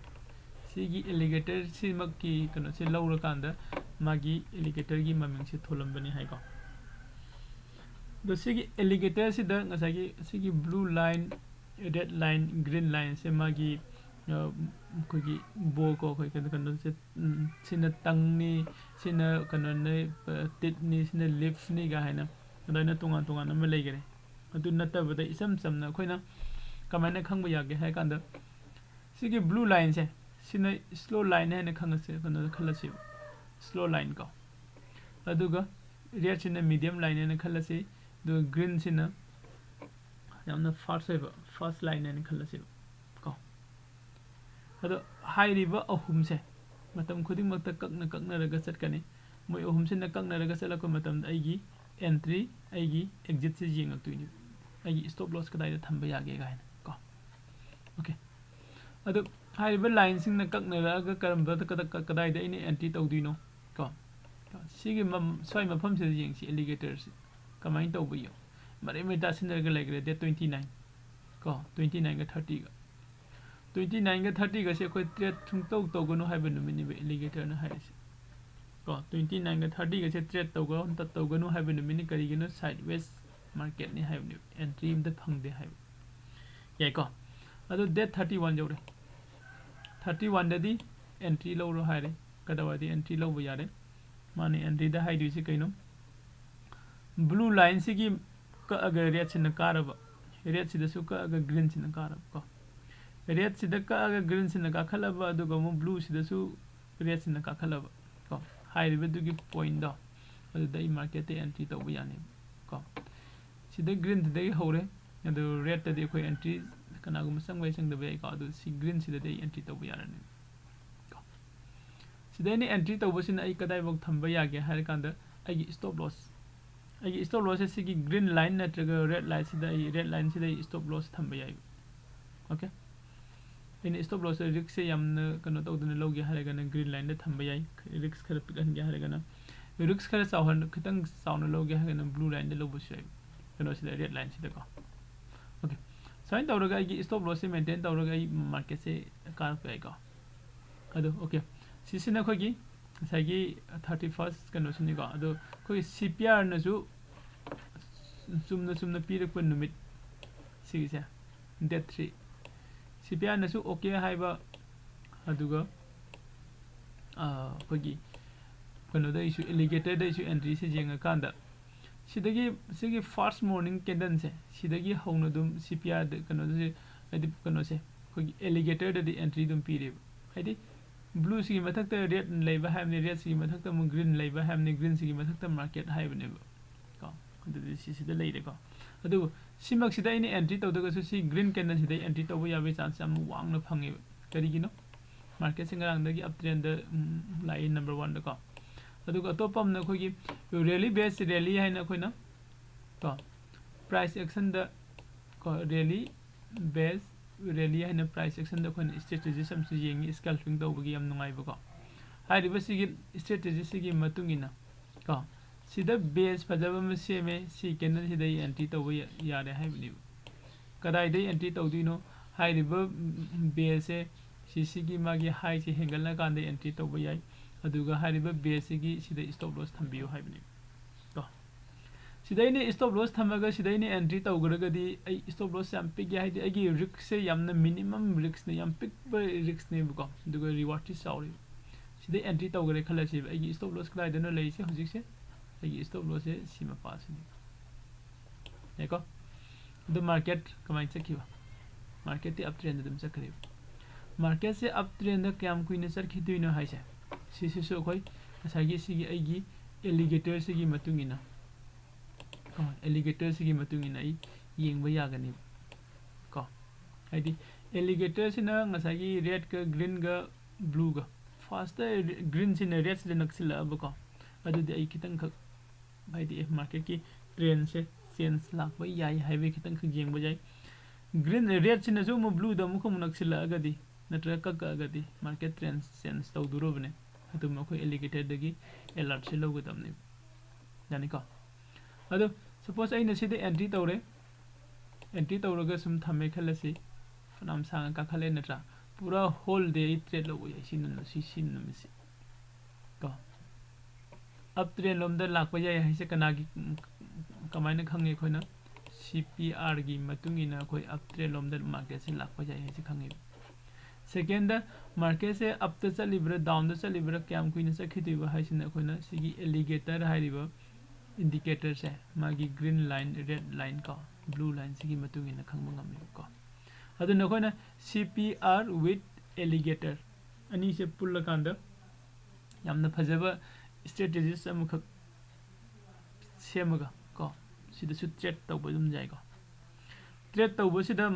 ꯁꯤꯒꯤ alligator ꯁꯤꯃꯛꯀꯤ ꯀꯩꯅꯣꯁꯦ ꯂꯧꯔꯀꯥꯟꯗ ꯃꯥꯒꯤ alligatorꯒꯤ ꯃꯃꯤꯡꯁꯦ ꯊꯣꯜꯂꯝꯕꯅꯤ ꯍꯥꯏꯀꯣ꯫ ꯑꯗꯣ ꯁꯤꯒꯤ alligatorꯁꯤꯗ ꯉꯁꯥꯏꯒꯤ ꯁꯤꯒꯤ blue line, red line, green lineꯁꯦ ꯃꯥꯒꯤ, ꯑ, ꯑꯩꯈꯣꯏꯒꯤ bowꯀꯣ, ꯑꯩꯈꯣꯏ ꯀꯩꯅꯣ, ꯀꯩꯅꯣꯁꯦ, ꯎꯝ, ꯁꯤꯅ tongueꯅꯤ, ꯁꯤꯅ ꯀꯩꯅꯣꯅꯤ, ꯑ, teethꯅꯤ, ꯁꯤꯅ leafꯅꯤꯒ ꯍꯥꯏꯅ ꯑꯗꯨꯃꯥꯏꯅ ꯇꯣꯉꯥꯟ ꯇꯣꯉꯥꯟꯅ ꯑꯃ ꯂꯩꯈꯔꯦ꯫ ꯑꯗꯨ ꯅꯠꯇꯕꯗ ꯏꯆꯝ ꯆꯝꯅ ꯑꯩꯈꯣꯏꯅ ꯀꯃꯥꯏꯅ ꯈꯪꯕ ꯌꯥꯒꯦ ꯍꯥꯏ ꯀꯥꯟꯗ, ꯁꯤꯒꯤ blue lineꯁꯦ, ꯁꯤꯅ slow line ꯍꯥꯏꯅ ꯈꯪꯉꯁꯦ, ꯀꯩꯅꯣꯗ ꯈꯜꯂꯁꯦꯕ, slow line ꯀꯣ꯫ ꯑꯗꯨꯒ redꯁꯤꯅ medium line ꯍꯥꯏꯅ ꯈꯜꯂꯁꯤ, ꯑꯗꯨꯒ greenꯁꯤꯅ ꯌꯥꯝꯅ fast ꯑꯣꯏꯕ, fast line ꯍꯥꯏꯅ ꯈꯜꯂꯁꯦꯕ ꯀꯣ꯫ ꯑꯗꯣ ꯍꯥꯏꯔꯤꯕ ꯑꯍꯨꯝꯁꯦ ꯃꯇꯝ ꯈꯨꯗꯤꯡꯃꯛꯇ ꯀꯛꯅ ꯀꯛꯅꯔꯒ ꯆꯠꯀꯅꯤ꯫ ꯃꯣꯏ ꯑꯍꯨꯝꯁꯤꯅ ꯀꯛꯅꯔꯒ ꯆꯠꯂꯛꯄ ꯃꯇꯝꯗ ꯑꯩꯒꯤ entry, ꯑꯩꯒꯤ exitꯁꯦ ꯌꯦꯡꯉꯛꯇꯣꯏꯅꯦꯕ, ꯑꯩꯒꯤ stop loss ꯀꯗꯥꯏꯗ ꯊꯝꯕ ꯌꯥꯒꯦ ꯀꯥꯏꯅ ꯀꯣ꯫ Okay꯫ ꯑꯗꯣ ꯍꯥꯏꯔꯤꯕ lineꯁꯤꯡꯅ ꯀꯛꯅꯔꯛꯑꯒ ꯀꯔꯝꯕꯗ ꯀꯗ-, ꯀ-, ꯀꯗꯥꯏꯗ ꯑꯩꯅ entry ꯇꯧꯗꯣꯏꯅꯣ ꯀꯣ? ꯁꯤꯒꯤ ꯃꯝ-, ꯁ꯭ꯋꯥꯏ ꯃꯐꯝꯁꯤꯗ ꯌꯦꯡꯁꯤ, alligatorꯁꯤ ꯀꯃꯥꯏꯅ ꯇꯧꯕ ꯌꯦꯡꯉꯨ꯫ ꯃꯔꯩ ꯃꯔꯩ ꯇꯥꯁꯤꯟꯅꯔꯒ ꯂꯩꯈ꯭ꯔꯦ, date twenty nine꯫ ꯀꯣ, twenty nine ꯒ thirty ꯒ, twenty nine ꯒ thirty ꯒꯁꯦ ꯑꯩꯈꯣꯏ trade ꯁꯨꯡꯇꯧ ꯇꯧꯒꯅꯨ ꯍꯥꯏꯕ ꯅꯨꯃꯤꯠꯅꯦꯕ alligator ꯅ ꯍꯥꯏꯔꯤꯁꯦ꯫ ꯀꯣ, twenty nine ꯒ thirty ꯒꯁꯦ trade ꯇꯧꯒ-, ꯑꯝꯇ ꯇꯧꯒꯅꯨ ꯍꯥꯏꯕ ꯅꯨꯃꯤꯠꯅꯤ꯫ ꯀꯔꯤꯒꯤꯅꯣ? Sideways market ꯅꯤ ꯍꯥꯏꯕꯅꯦꯕ, entry ꯑꯝꯇ ꯐꯪꯗꯦ ꯍꯥꯏꯕ꯫ ꯌꯥꯏꯀꯣ? ꯑꯗꯨ date thirty one ꯌꯧꯔꯦ꯫ Thirty one ꯗꯗꯤ entry ꯂꯧꯔꯣ ꯍꯥꯏꯔꯦ꯫ ꯀꯗꯥꯏꯋꯥꯏꯗ entry ꯂꯧꯕ ꯌꯥꯔꯦ? ꯃꯥꯅ entry ꯗ ꯍꯥꯏꯗꯣꯏꯁꯦ ꯀꯩꯅꯣ? Blue line ꯁꯤꯒꯤ ꯀꯛꯑꯒ red ꯁꯤꯅ ꯀꯥꯔꯕ, red ꯁꯤꯗꯁꯨ ꯀꯛꯑꯒ green ꯁꯤꯅ ꯀꯥꯔꯕ ꯀꯣ꯫ Red ꯁꯤꯗ ꯀꯛꯑꯒ green ꯁꯤꯅ ꯀꯥꯈꯠꯂꯕ, ꯑꯗꯨꯒ ꯑꯃꯨꯛ blue ꯁꯤꯗꯁꯨ red ꯁꯤꯅ ꯀꯥꯈꯠꯂꯕ ꯀꯣ꯫ ꯍꯥꯏꯔꯤꯕꯗꯨꯒꯤ point ꯗꯣ, ꯑꯗꯨꯗ ꯑꯩ market ꯇ entry ꯇꯧꯕ ꯌꯥꯅꯦꯕ ꯀꯣ꯫ ꯁꯤꯗ green ꯁꯤꯗꯒꯤ ꯍꯧꯔꯦ, ꯑꯗꯨ red ꯇꯗꯤ ꯑꯩꯈꯣꯏ entry ꯀꯅꯥꯒꯨꯝꯕ ꯆꯪꯕ ꯌꯥꯏ, ꯆꯪꯗꯕ ꯌꯥꯏꯀꯣ꯫ ꯑꯗꯨ ꯁꯤ green ꯁꯤꯗꯗꯤ ꯑꯩ entry ꯇꯧꯕ ꯌꯥꯔꯅꯤ ꯀꯣ꯫ ꯁꯤꯗ ꯑꯩꯅ entry ꯇꯧꯕꯁꯤꯅ ꯑꯩ ꯀꯗꯥꯏꯐꯥꯎ ꯊꯝꯕ ꯌꯥꯒꯦ ꯍꯥꯏꯔꯀꯥꯟꯗ, ꯑꯩꯒꯤ stop loss, ꯑꯩꯒꯤ stop loss ꯁꯦ ꯁꯤꯒꯤ green line ꯅꯠꯇ꯭ꯔꯒ red line ꯁꯤꯗ, ꯑꯩ red line ꯁꯤꯗ ꯑꯩ stop loss ꯊꯝꯕ ꯌꯥꯏꯕ꯫ Okay, ꯑꯩꯅ stop loss ꯁꯦ, risk ꯁꯦ ꯌꯥꯝꯅ ꯀꯩꯅꯣ ꯇꯧꯗꯅ ꯂꯧꯒꯦ ꯍꯥꯏꯔꯒꯅ green line ꯗ ꯊꯝꯕ ꯌꯥꯏ, risk ꯈꯔ ꯄꯤꯛꯍꯟꯒꯦ ꯍꯥꯏꯔꯒꯅ꯫ Risk ꯈꯔ ꯆꯥꯎꯍꯟ-, ꯈꯤꯇꯪ ꯆꯥꯎꯅ ꯂꯧꯒꯦ ꯍꯥꯏꯔꯒꯅ blue line ꯗ ꯂꯧꯕꯁꯨ ꯌꯥꯏ, ꯀꯩꯅꯣꯁꯤꯗ, red line ꯁꯤꯗꯀꯣ꯫ Okay, ꯁꯨꯃꯥꯏꯅ ꯇꯧꯔꯒ ꯑꯩꯒꯤ stop loss ꯁꯦ maintain ꯇꯧꯔꯒ ꯑꯩ market ꯁꯦ ꯀꯥꯔꯛꯄ ꯌꯥꯏꯀꯣ꯫ ꯑꯗꯨ, okay, ꯁꯤꯁꯤꯅ ꯑꯩꯈꯣꯏꯒꯤ ꯉꯁꯥꯏꯒꯤ thirty first ꯀꯩꯅꯣꯁꯤꯅꯤꯀꯣ꯫ ꯑꯗꯣ ꯑꯩꯈꯣꯏꯒꯤ C P R ꯅꯁꯨ ꯆꯨꯝꯅ ꯆꯨꯝꯅ ꯄꯤꯔꯛꯄ ꯅꯨꯃꯤꯠ ꯁꯤꯒꯤꯁꯦ, date three, C P R ꯅꯁꯨ okay ꯍꯥꯏꯕ, ꯑꯗꯨꯒ, ꯑꯥ, ꯑꯩꯈꯣꯏꯒꯤ ꯀꯩꯅꯣꯗꯩꯁꯨ, alligator ꯗꯩꯁꯨ entry ꯁꯦ ꯌꯦꯡꯉꯀꯥꯟꯗ, ꯁꯤꯗꯒꯤ, ꯁꯤꯒꯤ first morning candle ꯁꯦ, ꯁꯤꯗꯒꯤ ꯍꯧꯅ ꯑꯗꯨꯝ C P R ꯗ ꯀꯩꯅꯣꯁꯦ, ꯍꯥꯏꯗꯤ ꯀꯩꯅꯣꯁꯦ, ꯑꯩꯈꯣꯏꯒꯤ alligator ꯗꯗꯤ entry ꯑꯗꯨꯝ ꯄꯤꯔꯦꯕ꯫ ꯍꯥꯏꯗꯤ blue ꯁꯤꯒꯤ ꯃꯊꯛꯇ red ꯂꯩꯕ ꯍꯥꯏꯕꯅꯤ, red ꯁꯤꯒꯤ ꯃꯊꯛꯇ ꯑꯃꯨꯛ green ꯂꯩꯕ ꯍꯥꯏꯕꯅꯤ, green ꯁꯤꯒꯤ ꯃꯊꯛꯇ market ꯍꯥꯏꯕꯅꯦꯕ ꯀꯣ꯫ ꯑꯗꯨꯗꯤ ꯁꯤꯁꯤꯗ ꯂꯩꯔꯦꯀꯣ꯫ ꯑꯗꯨꯕꯨ ꯁꯤꯃꯛꯁꯤꯗ ꯑꯩꯅ entry ꯇꯧꯗ꯭ꯔꯒꯁꯨ ꯁꯤ green candle ꯁꯤꯗ entry ꯇꯧꯕ ꯌꯥꯕꯒꯤ chance ꯌꯥꯝ ꯋꯥꯡꯅ ꯐꯪꯉꯦꯕ꯫ ꯀꯔꯤꯒꯤꯅꯣ? Market ꯁꯦ ꯉꯔꯥꯡꯗꯒꯤ uptrend ꯗ, ꯎꯝ, ꯂꯥꯛꯏ number one ꯗꯀꯣ꯫ ꯑꯗꯨꯒ ꯑꯇꯣꯞꯄ ꯑꯃꯅ ꯑꯩꯈꯣꯏꯒꯤ rally base rally ꯍꯥꯏꯅ ꯑꯩꯈꯣꯏꯅ ꯀꯣ, price action ꯗ ꯀꯣ, rally base rally ꯍꯥꯏꯅ price action ꯗ ꯑꯩꯈꯣꯏꯅ strategies ꯑꯃꯁꯨ ꯌꯦꯡꯉꯤ, scalping ꯇꯧꯕꯒꯤ ꯌꯥꯝ ꯅꯨꯡꯉꯥꯏꯕꯀꯣ꯫ ꯍꯥꯏꯔꯤꯕ ꯁꯤꯒꯤ strategy ꯁꯤꯒꯤ ꯃꯇꯨꯡ ꯏꯟꯅ ꯀꯣ, ꯁꯤꯗ base ꯐꯖꯕ ꯑꯃ ꯁꯦꯝꯃꯦ, ꯁꯤ candle ꯁꯤꯗ ꯑꯩ entry ꯇꯧꯕ ꯌꯥ-, ꯌꯥꯔꯦ ꯍꯥꯏꯕꯅꯦꯕ꯫ ꯀꯗꯥꯏꯗ ꯑꯦꯟꯇ꯭ꯔꯤ ꯇꯧꯗꯣꯏꯅꯣ? ꯍꯥꯏꯔꯤꯕ ꯕꯦꯁꯁꯦ ꯁꯤꯁꯤꯒꯤ ꯃꯥꯒꯤ ꯍꯥꯏꯁꯦ ꯍꯦꯟꯒꯠꯂꯀꯥꯟꯗ ꯑꯦꯟꯇ꯭ꯔꯤ ꯇꯧꯕ ꯌꯥꯏ꯫ ꯑꯗꯨꯒ ꯍꯥꯏꯔꯤꯕ ꯕꯦꯁꯁꯤꯒꯤ ꯁꯤꯗ ꯁ꯭ꯇꯣꯞ ꯂꯣꯁ ꯊꯝꯕꯤꯌꯨ ꯍꯥꯏꯕꯅꯤ꯫ ꯀꯣ, ꯁꯤꯗ ꯑꯩꯅ ꯁ꯭ꯇꯣꯞ ꯂꯣꯁ ꯊꯝꯃꯒ ꯁꯤꯗ ꯑꯩꯅ ꯑꯦꯟꯇ꯭ꯔꯤ ꯇꯧꯈ꯭ꯔꯒꯗꯤ ꯑꯩ ꯁ꯭ꯇꯣꯞ ꯂꯣꯁ ꯌꯥꯝ ꯄꯤꯛꯑꯦ, ꯍꯥꯏꯗꯤ ꯑꯩꯒꯤ ꯔꯤꯛꯁꯁꯦ ꯌꯥꯝꯅ ꯃꯤꯅꯤꯃꯝ ꯔꯤꯛꯁꯅꯦ, ꯌꯥꯝ ꯄꯤꯛꯄ ꯔꯤꯛꯁꯅꯦꯕꯀꯣ, ꯑꯗꯨꯒ ꯔꯤꯋꯥꯔꯗꯇꯤ ꯆꯥꯎꯔꯤ꯫ ꯁꯤꯗ ꯑꯦꯟꯇ꯭ꯔꯤ ꯇꯧꯈ꯭ꯔꯦ ꯈꯜꯂꯁꯦꯕ, ꯑꯩꯒꯤ ꯁ꯭ꯇꯣꯞ ꯂꯣꯁ ꯀꯗꯥꯏꯗꯅꯣ ꯂꯩꯔꯤꯁꯦ ꯍꯧꯖꯤꯛꯁꯦ? ꯑꯩꯒꯤ ꯁ꯭ꯇꯣꯞ ꯂꯣꯁꯁꯦ ꯁꯤ ꯃꯄꯥꯁꯤꯅꯤ꯫ ꯌꯥꯏꯀꯣ? ꯑꯗꯨ ꯃꯥꯔꯀꯦꯠ ꯀꯃꯥꯏꯅ ꯆꯠꯈꯤꯕ? ꯃꯥꯔꯀꯦꯠꯇꯤ ꯑꯞ ꯇ꯭ꯔꯦꯟꯗ ꯑꯗꯨꯝ ꯆꯠꯈ꯭ꯔꯦꯕ꯫ ꯃꯥꯔꯀꯦꯠꯁꯦ ꯑꯞ ꯇ꯭ꯔꯦꯟꯗ ꯀꯌꯥꯝ ꯀꯨꯏꯅ ꯆꯠꯈꯤꯗꯣꯏꯅꯣ ꯍꯥꯏꯁꯦ, ꯁꯤꯁꯤꯁꯨ ꯑꯩꯈꯣꯏ ꯉꯁꯥꯏꯒꯤ ꯁꯤꯒꯤ ꯑꯩꯒꯤ ꯑꯦꯂꯤꯒꯦꯇꯔꯁꯤꯒꯤ ꯃꯇꯨꯡ ꯏꯟꯅ, ꯀꯣ, ꯑꯦꯂꯤꯒꯦꯇꯔꯁꯤꯒꯤ ꯃꯇꯨꯡ ꯏꯟꯅ ꯑꯩ ꯌꯦꯡꯕ ꯌꯥꯒꯅꯤ꯫ ꯀꯣ, ꯍꯥꯏꯗꯤ ꯑꯦꯂꯤꯒꯦꯇꯔꯁꯤꯅ ꯉꯁꯥꯏꯒꯤ ꯔꯦꯗꯀ ꯒ꯭ꯔꯤꯟꯒ ꯕ꯭ꯂꯨꯒ, ꯐꯥꯔꯁꯇ ꯒ꯭ꯔꯤꯟꯁꯤꯅ ꯔꯦꯗꯁꯤꯗ ꯅꯛꯁꯤꯜꯂꯛꯑꯕꯀꯣ, ꯑꯗꯨꯗꯤ ꯑꯩ ꯈꯤꯇꯪꯈꯛ, ꯍꯥꯏꯗꯤ ꯃꯥꯔꯀꯦꯠꯀꯤ ꯇ꯭ꯔꯦꯟꯁꯦ ꯆꯦꯟꯖ ꯂꯥꯛꯄ ꯌꯥꯏ ꯍꯥꯏꯕꯒꯤ ꯈꯤꯇꯪꯈꯛ ꯌꯦꯡꯕ ꯌꯥꯏ꯫ ꯒ꯭ꯔꯤꯟ, ꯔꯦꯗꯁꯤꯅꯁꯨ ꯑꯃꯨꯛ ꯕ꯭ꯂꯨꯗ ꯑꯃꯨꯛꯀ ꯑꯃꯨꯛ ꯅꯛꯁꯤꯜꯂꯛꯑꯒꯗꯤ ꯅꯠꯇ꯭ꯔꯒ ꯀꯛꯀꯛꯑꯒꯗꯤ ꯃꯥꯔꯀꯦꯠ ꯇ꯭ꯔꯦꯟ ꯆꯦꯟꯖ ꯇꯧꯗꯣꯔꯕꯅꯦ꯫ ꯑꯗꯨꯝ ꯑꯩꯈꯣꯏ ꯑꯦꯂꯤꯒꯦꯇꯔꯗꯒꯤ ꯑꯦꯂꯔꯠꯁꯦ ꯂꯧꯒꯗꯕꯅꯦꯕ꯫ ꯌꯥꯅꯤꯀꯣ? ꯑꯗꯣ ꯁꯄꯣꯁ ꯑꯩꯅ ꯁꯤꯗ ꯑꯦꯟꯇ꯭ꯔꯤ ꯇꯧꯔꯦ, ꯑꯦꯟꯇ꯭ꯔꯤ ꯇꯧꯔꯒ ꯁꯨꯝ ꯊꯝꯃꯦ ꯈꯜꯂꯁꯤ, ꯐꯅꯌꯥꯝ ꯁꯥꯡꯅ ꯀꯥꯈꯠꯂꯦ ꯅꯠꯇ꯭ꯔꯥ? ꯄꯨꯔꯥ ꯍꯣꯜ ꯗꯦ ꯑꯩ ꯇ꯭ꯔꯦꯠ ꯂꯧꯕ ꯌꯥꯏ ꯁꯤ ꯅꯨꯃꯤꯠ, ꯁꯤ, ꯁꯤ ꯅꯨꯃꯤꯠꯁꯦ꯫ ꯀꯣ, ꯑꯞ ꯇ꯭ꯔꯦꯟ ꯂꯣꯝꯗ ꯂꯥꯛꯄ ꯌꯥꯏ ꯍꯥꯏꯁꯦ ꯀꯅꯥꯒꯤ, ꯀꯃꯥꯏꯅ ꯈꯪꯉꯤ ꯑꯩꯈꯣꯏꯅ? ꯁꯤ ꯄꯤ ꯑꯥꯔꯒꯤ ꯃꯇꯨꯡ ꯏꯟꯅ ꯑꯩꯈꯣꯏ ꯑꯞ ꯇ꯭ꯔꯦꯟ ꯂꯣꯝꯗ ꯃꯥꯔꯀꯦꯠꯁꯦ ꯂꯥꯛꯄ ꯌꯥꯏ ꯍꯥꯏꯁꯦ ꯈꯪꯉꯦꯕ꯫ ꯁꯦꯀꯦꯟꯗ, ꯃꯥꯔꯀꯦꯠꯁꯦ ꯑꯞꯇ ꯆꯠꯂꯤꯕ꯭ꯔꯥ ꯗꯥꯎꯟꯗ ꯆꯠꯂꯤꯕ꯭ꯔꯥ ꯀꯌꯥꯝ ꯀꯨꯏꯅ ꯆꯠꯈꯤꯗꯣꯏꯕ ꯍꯥꯏꯁꯤꯅ ꯑꯩꯈꯣꯏꯅ ꯁꯤꯒꯤ ꯑꯦꯂꯤꯒꯦꯇꯔ ꯍꯥꯏꯔꯤꯕ ꯏꯟꯗꯤꯀꯦꯇꯔꯁꯦ ꯃꯥꯒꯤ ꯒ꯭ꯔꯤꯟ ꯂꯥꯏꯟ, ꯔꯦꯗ ꯂꯥꯏꯟ ꯀꯣ, ꯕ꯭ꯂꯨ ꯂꯥꯏꯟꯁꯤꯒꯤ ꯃꯇꯨꯡ ꯏꯟꯅ ꯈꯪꯕ ꯉꯝꯃꯦꯕꯀꯣ꯫ ꯑꯗꯨꯅ ꯑꯩꯈꯣꯏꯅ ꯁꯤ ꯄꯤ ꯑꯥꯔ ꯋꯤꯠ ꯑꯦꯂꯤꯒꯦꯇꯔ ꯑꯅꯤꯁꯦ ꯄꯨꯜꯂꯀꯥꯟꯗ ꯌꯥꯝꯅ ꯐꯖꯕ ꯏꯁꯇ꯭ꯔꯦꯇꯦꯖꯤꯁ ꯑꯃꯈꯛ ꯁꯦꯝꯃꯒ ꯀꯣ, ꯁꯤꯗꯁꯨ ꯇ꯭ꯔꯦꯠ ꯇꯧꯕ ꯑꯗꯨꯝ ꯌꯥꯏꯀꯣ꯫ ꯇ꯭ꯔꯦꯠ ꯇꯧꯕꯁꯤꯗ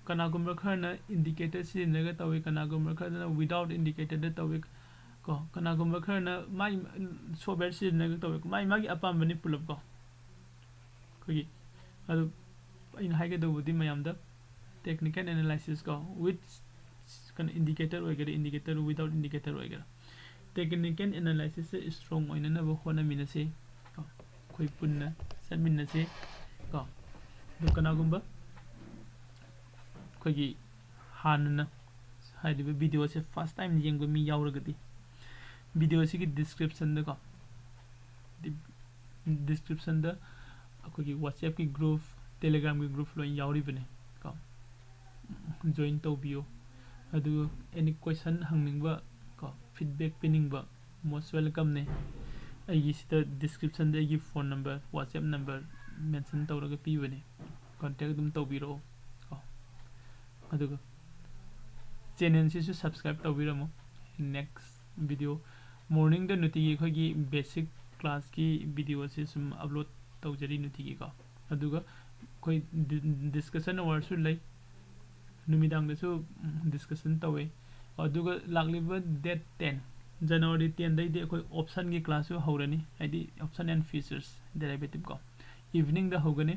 ꯀꯅꯥꯒꯨꯝꯕ ꯈꯔꯅ ꯏꯟꯗꯤꯀꯦꯇꯔ ꯁꯤꯖꯤꯟꯅꯔꯒ ꯇꯧꯏ, ꯀꯅꯥꯒꯨꯝꯕ ꯈꯔꯅ ꯋꯤꯗꯥꯎꯠ ꯏꯟꯗꯤꯀꯦꯇꯔꯗ ꯇꯧꯏ ꯀꯣ, ꯀꯅꯥꯒꯨꯝꯕ ꯈꯔꯅ ꯃꯥꯏ ꯁꯣꯞꯋꯦꯌꯔ ꯁꯤꯖꯤꯟꯅꯔꯒ ꯇꯧꯏ, ꯃꯥꯏ ꯃꯥꯒꯤ ꯑꯄꯥꯝꯕꯅꯤ ꯄꯨꯂꯞ ꯀꯣ꯫ ꯑꯩꯈꯣꯏꯒꯤ ꯑꯗꯨ ꯑꯩꯅ ꯍꯥꯏꯒꯗꯧꯕꯗꯤ ꯃꯌꯥꯝꯗ ꯇꯦꯛꯅꯤꯀꯦꯜ ꯑꯦꯅꯥꯂꯥꯏꯁꯤꯁ ꯀꯣ, ꯋꯤꯠ ꯀꯩꯅꯣ ꯏꯟꯗꯤꯀꯦꯇꯔ ꯑꯣꯏꯒꯦꯔꯥ, ꯏꯟꯗꯤꯀꯦꯇꯔ ꯋꯤꯗꯥꯎꯠ ꯏꯟꯗꯤꯀꯦꯇꯔ ꯑꯣꯏꯒꯦꯔꯥ, ꯇꯦꯛꯅꯤꯀꯦꯜ ꯑꯦꯅꯥꯂꯥꯏꯁꯤꯁꯁꯦ ꯏꯁꯇ꯭ꯔꯣꯡ ꯑꯣꯏꯅꯅꯕ ꯍꯣꯠꯅꯃꯤꯟꯅꯁꯤ ꯀꯣ, ꯑꯩꯈꯣꯏ ꯄꯨꯟꯅ ꯆꯠꯃꯤꯟꯅꯁꯤ ꯀꯣ꯫ ꯑꯗꯨ ꯀꯅꯥꯒꯨꯝꯕ ꯑꯩꯈꯣꯏꯒꯤ ꯍꯥꯟꯅꯅ ꯍꯥꯏꯔꯤꯕ video ꯑꯁꯦ first time ꯌꯦꯡꯕ ꯃꯤ ꯌꯥꯎꯔꯒꯗꯤ, video ꯑꯁꯤꯒꯤ description ꯗꯀꯣ, description ꯗ ꯑꯩꯈꯣꯏꯒꯤ WhatsApp ꯀꯤ group, Telegram ꯒꯤ group ꯂꯣꯏ ꯌꯥꯎꯔꯤꯕꯅꯦ ꯀꯣ, join ꯇꯧꯕꯤꯌꯨ꯫ ꯑꯗꯨ any question ꯍꯪꯅꯤꯡꯕ ꯀꯣ, feedback ꯄꯤꯅꯤꯡꯕ most welcome ꯅꯦ꯫ ꯑꯩꯒꯤ ꯁꯤꯗ description ꯗ ꯑꯩꯒꯤ phone number, WhatsApp number mention ꯇꯧꯔꯒ ꯄꯤꯕꯅꯦ, contact ꯑꯗꯨꯝ ꯇꯧꯕꯤꯔꯛꯑꯣ ꯀꯣ꯫ ꯑꯗꯨꯒ channel ꯁꯤꯁꯨ subscribe ꯇꯧꯕꯤꯔꯝꯃꯣ꯫ Next video, morning ꯗ ꯅꯨꯡꯇꯤꯒꯤ ꯑꯩꯈꯣꯏꯒꯤ basic class ꯀꯤ video ꯑꯁꯤ ꯁꯨꯝ upload ꯇꯧꯖꯔꯤ ꯅꯨꯡꯇꯤꯒꯤꯀꯣ꯫ ꯑꯗꯨꯒ ꯑꯩꯈꯣꯏ di-, discussion hour ꯁꯨ ꯂꯩ, ꯅꯨꯃꯤꯗꯥꯡꯗꯁꯨ, ꯎꯝ, discussion ꯇꯧꯋꯦ꯫ ꯑꯗꯨꯒ ꯂꯥꯛꯂꯤꯕ date ten, January ten ꯗꯩꯗꯤ ꯑꯩꯈꯣꯏ option ꯒꯤ class ꯁꯨ ꯍꯧꯔꯅꯤ, ꯍꯥꯏꯗꯤ option and features derivative ꯀꯣ, evening ꯗ ꯍꯧꯒꯅꯤ,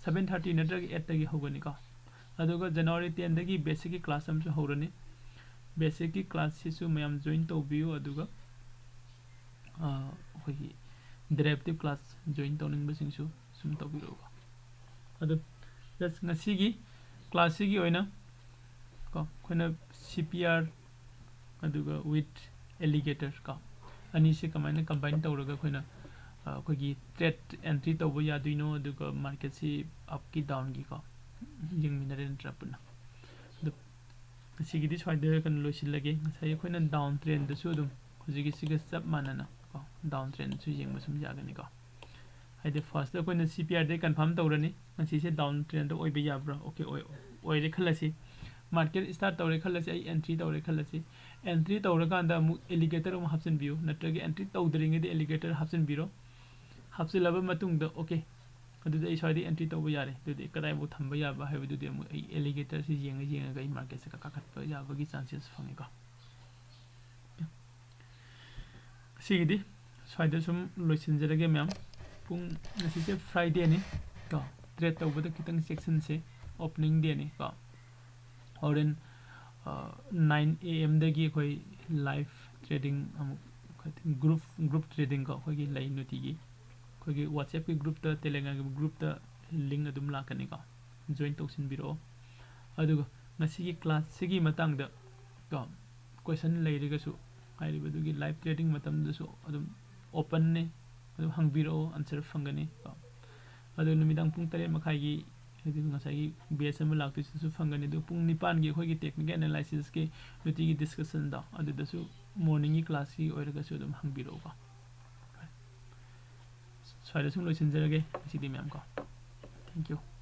seven thirty ꯅꯠꯇ꯭ꯔꯒ eight ꯇꯒꯤ ꯍꯧꯒꯅꯤꯀꯣ꯫ ꯑꯗꯨꯒ January ten ꯗꯒꯤ basic ꯀꯤ class ꯑꯃꯁꯨ ꯍꯧꯔꯅꯤ꯫ Basic ꯀꯤ class ꯁꯤꯁꯨ ꯃꯌꯥꯝ join ꯇꯧꯕꯤꯌꯨ, ꯑꯗꯨꯒ, ꯑ, ꯑꯩꯈꯣꯏꯒꯤ derivative class join ꯇꯧꯅꯤꯡꯕꯁꯤꯡꯁꯨ ꯁꯨꯝ ꯇꯧꯕꯤꯔꯛꯎꯀꯣ꯫ ꯑꯗꯨ just ꯉꯁꯤꯒꯤ class ꯁꯤꯒꯤ ꯑꯣꯏꯅ ꯀꯣ, ꯑꯩꯈꯣꯏꯅ C P R ꯑꯗꯨꯒ with alligator ꯀꯣ, ꯑꯅꯤꯁꯦ ꯀꯃꯥꯏꯅ combine ꯇꯧꯔꯒ ꯑꯩꯈꯣꯏꯅ, ꯑ, ꯑꯩꯈꯣꯏꯒꯤ trade entry ꯇꯧꯕ ꯌꯥꯗꯣꯏꯅꯣ, ꯑꯗꯨꯒ market ꯁꯤ up ꯀꯤ down ꯒꯤ ꯀꯣ, ꯌꯦꯡꯃꯤꯟꯅꯔꯦ ꯅꯠꯇ꯭ꯔꯥ ꯄꯨꯟꯅ꯫ ꯑꯗꯨ ꯉꯁꯤꯒꯤꯗꯤ ꯁ꯭ꯋꯥꯏꯗ ꯀꯩꯅꯣ ꯂꯣꯏꯁꯤꯜꯂꯒꯦ꯫ ꯉꯁꯥꯏ ꯑꯩꯈꯣꯏꯅ down trend ꯁꯨ ꯑꯗꯨꯝ ꯍꯧꯖꯤꯛꯀꯤꯁꯤꯒ ꯆꯞ ꯃꯥꯟꯅꯅ ꯀꯣ, down trend ꯁꯨ ꯌꯦꯡꯕ ꯁꯨꯝ ꯌꯥꯒꯅꯤꯀꯣ꯫ ꯍꯥꯏꯗꯤ first ꯑꯩꯈꯣꯏꯅ C P R ꯗꯩ confirm ꯇꯧꯔꯅꯤ, ꯉꯁꯤꯁꯦ down trend ꯑꯣꯏꯕ ꯌꯥꯕ꯭ꯔꯥ? Okay, ꯑꯣꯏ-, ꯑꯣꯏꯔꯦ ꯈꯜꯂꯁꯤ꯫ Market start ꯇꯧꯔꯦ ꯈꯜꯂꯁꯤ, ꯑꯩ entry ꯇꯧꯔꯦ ꯈꯜꯂꯁꯤ꯫ Entry ꯇꯧꯔꯀꯥꯟꯗ ꯑꯃꯨꯛ alligator ꯑꯃꯨꯛ ꯍꯥꯞꯆꯤꯟꯕꯤꯌꯨ, ꯅꯠꯇ꯭ꯔꯒ entry ꯇꯧꯗ꯭ꯔꯤꯉꯩꯗ alligator ꯍꯥꯞꯆꯤꯟꯕꯤꯔꯣ꯫ ꯍꯥꯞꯆꯤꯜꯂꯕ ꯃꯇꯨꯡꯗ, okay, ꯑꯗꯨꯗꯤ ꯑꯩ ꯁ꯭ꯋꯥꯏꯗ entry ꯇꯧꯕ ꯌꯥꯔꯦ꯫ ꯑꯗꯨꯗꯤ ꯀꯗꯥꯏꯐꯥꯎ ꯊꯝꯕ ꯌꯥꯕ ꯍꯥꯏꯕꯗꯨꯗꯤ ꯑꯃꯨꯛ ꯑꯩ alligator ꯁꯤ ꯌꯦꯡꯉ ꯌꯦꯡꯉꯒ ꯑꯩ market ꯁꯦ ꯀꯥꯈꯠꯄ ꯌꯥꯕꯒꯤ chances ꯐꯪꯉꯤꯀꯣ꯫ ꯁꯤꯒꯤꯗꯤ ꯁ꯭ꯋꯥꯏꯗ ꯁꯨꯝ ꯂꯣꯏꯁꯤꯟꯖꯔꯒꯦ ꯃꯌꯥꯝ꯫ ꯄꯨꯡ ꯉꯁꯤꯁꯦ Friday ꯅꯤ ꯀꯣ, trade ꯇꯧꯕꯗ ꯈꯤꯇꯪ ꯆꯦꯛꯁꯤꯟꯁꯦ, opening day ꯅꯤ ꯀꯣ꯫ ꯍꯣꯔꯦꯟ, ꯑ, nine A M ꯗꯒꯤ ꯑꯩꯈꯣꯏ live trading ꯑꯃꯨꯛ, group, group trading ꯀꯣ, ꯑꯩꯈꯣꯏꯒꯤ ꯂꯩ ꯅꯨꯡꯇꯤꯒꯤ꯫ ꯑꯩꯈꯣꯏꯒꯤ WhatsApp ꯀꯤ group ꯇ, Telegram ꯒꯤ group ꯇ link ꯑꯗꯨꯝ ꯂꯥꯛꯀꯅꯤꯀꯣ, join ꯇꯧꯁꯤꯟꯕꯤꯔꯛꯑꯣ꯫ ꯑꯗꯨꯒ ꯉꯁꯤꯒꯤ class ꯁꯤꯒꯤ ꯃꯇꯥꯡꯗ ꯀꯣ, question ꯂꯩꯔꯒꯁꯨ ꯍꯥꯏꯔꯤꯕꯗꯨꯒꯤ live trading ꯃꯇꯝꯗꯁꯨ ꯑꯗꯨꯝ open ꯅꯤ, ꯑꯗꯨꯝ ꯍꯪꯕꯤꯔꯛꯑꯣ, answer ꯐꯪꯒꯅꯤ ꯀꯣ꯫ ꯑꯗꯨ ꯅꯨꯃꯤꯗꯥꯡ ꯄꯨꯡ ꯇꯔꯦꯠ ꯃꯈꯥꯏꯒꯤ ꯍꯥꯏꯗꯤ ꯉꯁꯥꯏꯒꯤ batch ꯑꯃ ꯂꯥꯛꯇꯣꯏꯁꯤꯁꯨ ꯐꯪꯒꯅꯤ꯫ ꯑꯗꯨ ꯄꯨꯡ ꯅꯤꯄꯥꯟꯒꯤ ꯑꯩꯈꯣꯏꯒꯤ technical analysis ꯀꯤ ꯅꯨꯡꯇꯤꯒꯤ discussion ꯗꯣ ꯑꯗꯨꯗꯁꯨ morning ꯒꯤ class ꯀꯤ ꯑꯣꯏꯔꯒꯁꯨ ꯑꯗꯨꯝ ꯍꯪꯕꯤꯔꯛꯎꯀꯣ꯫ ꯁ꯭ꯋꯥꯏꯗ ꯁꯨꯝ ꯂꯣꯏꯁꯤꯟꯖꯔꯒꯦ ꯉꯁꯤꯗꯤ ꯃꯌꯥꯝ ꯀꯣ꯫ Thank you꯫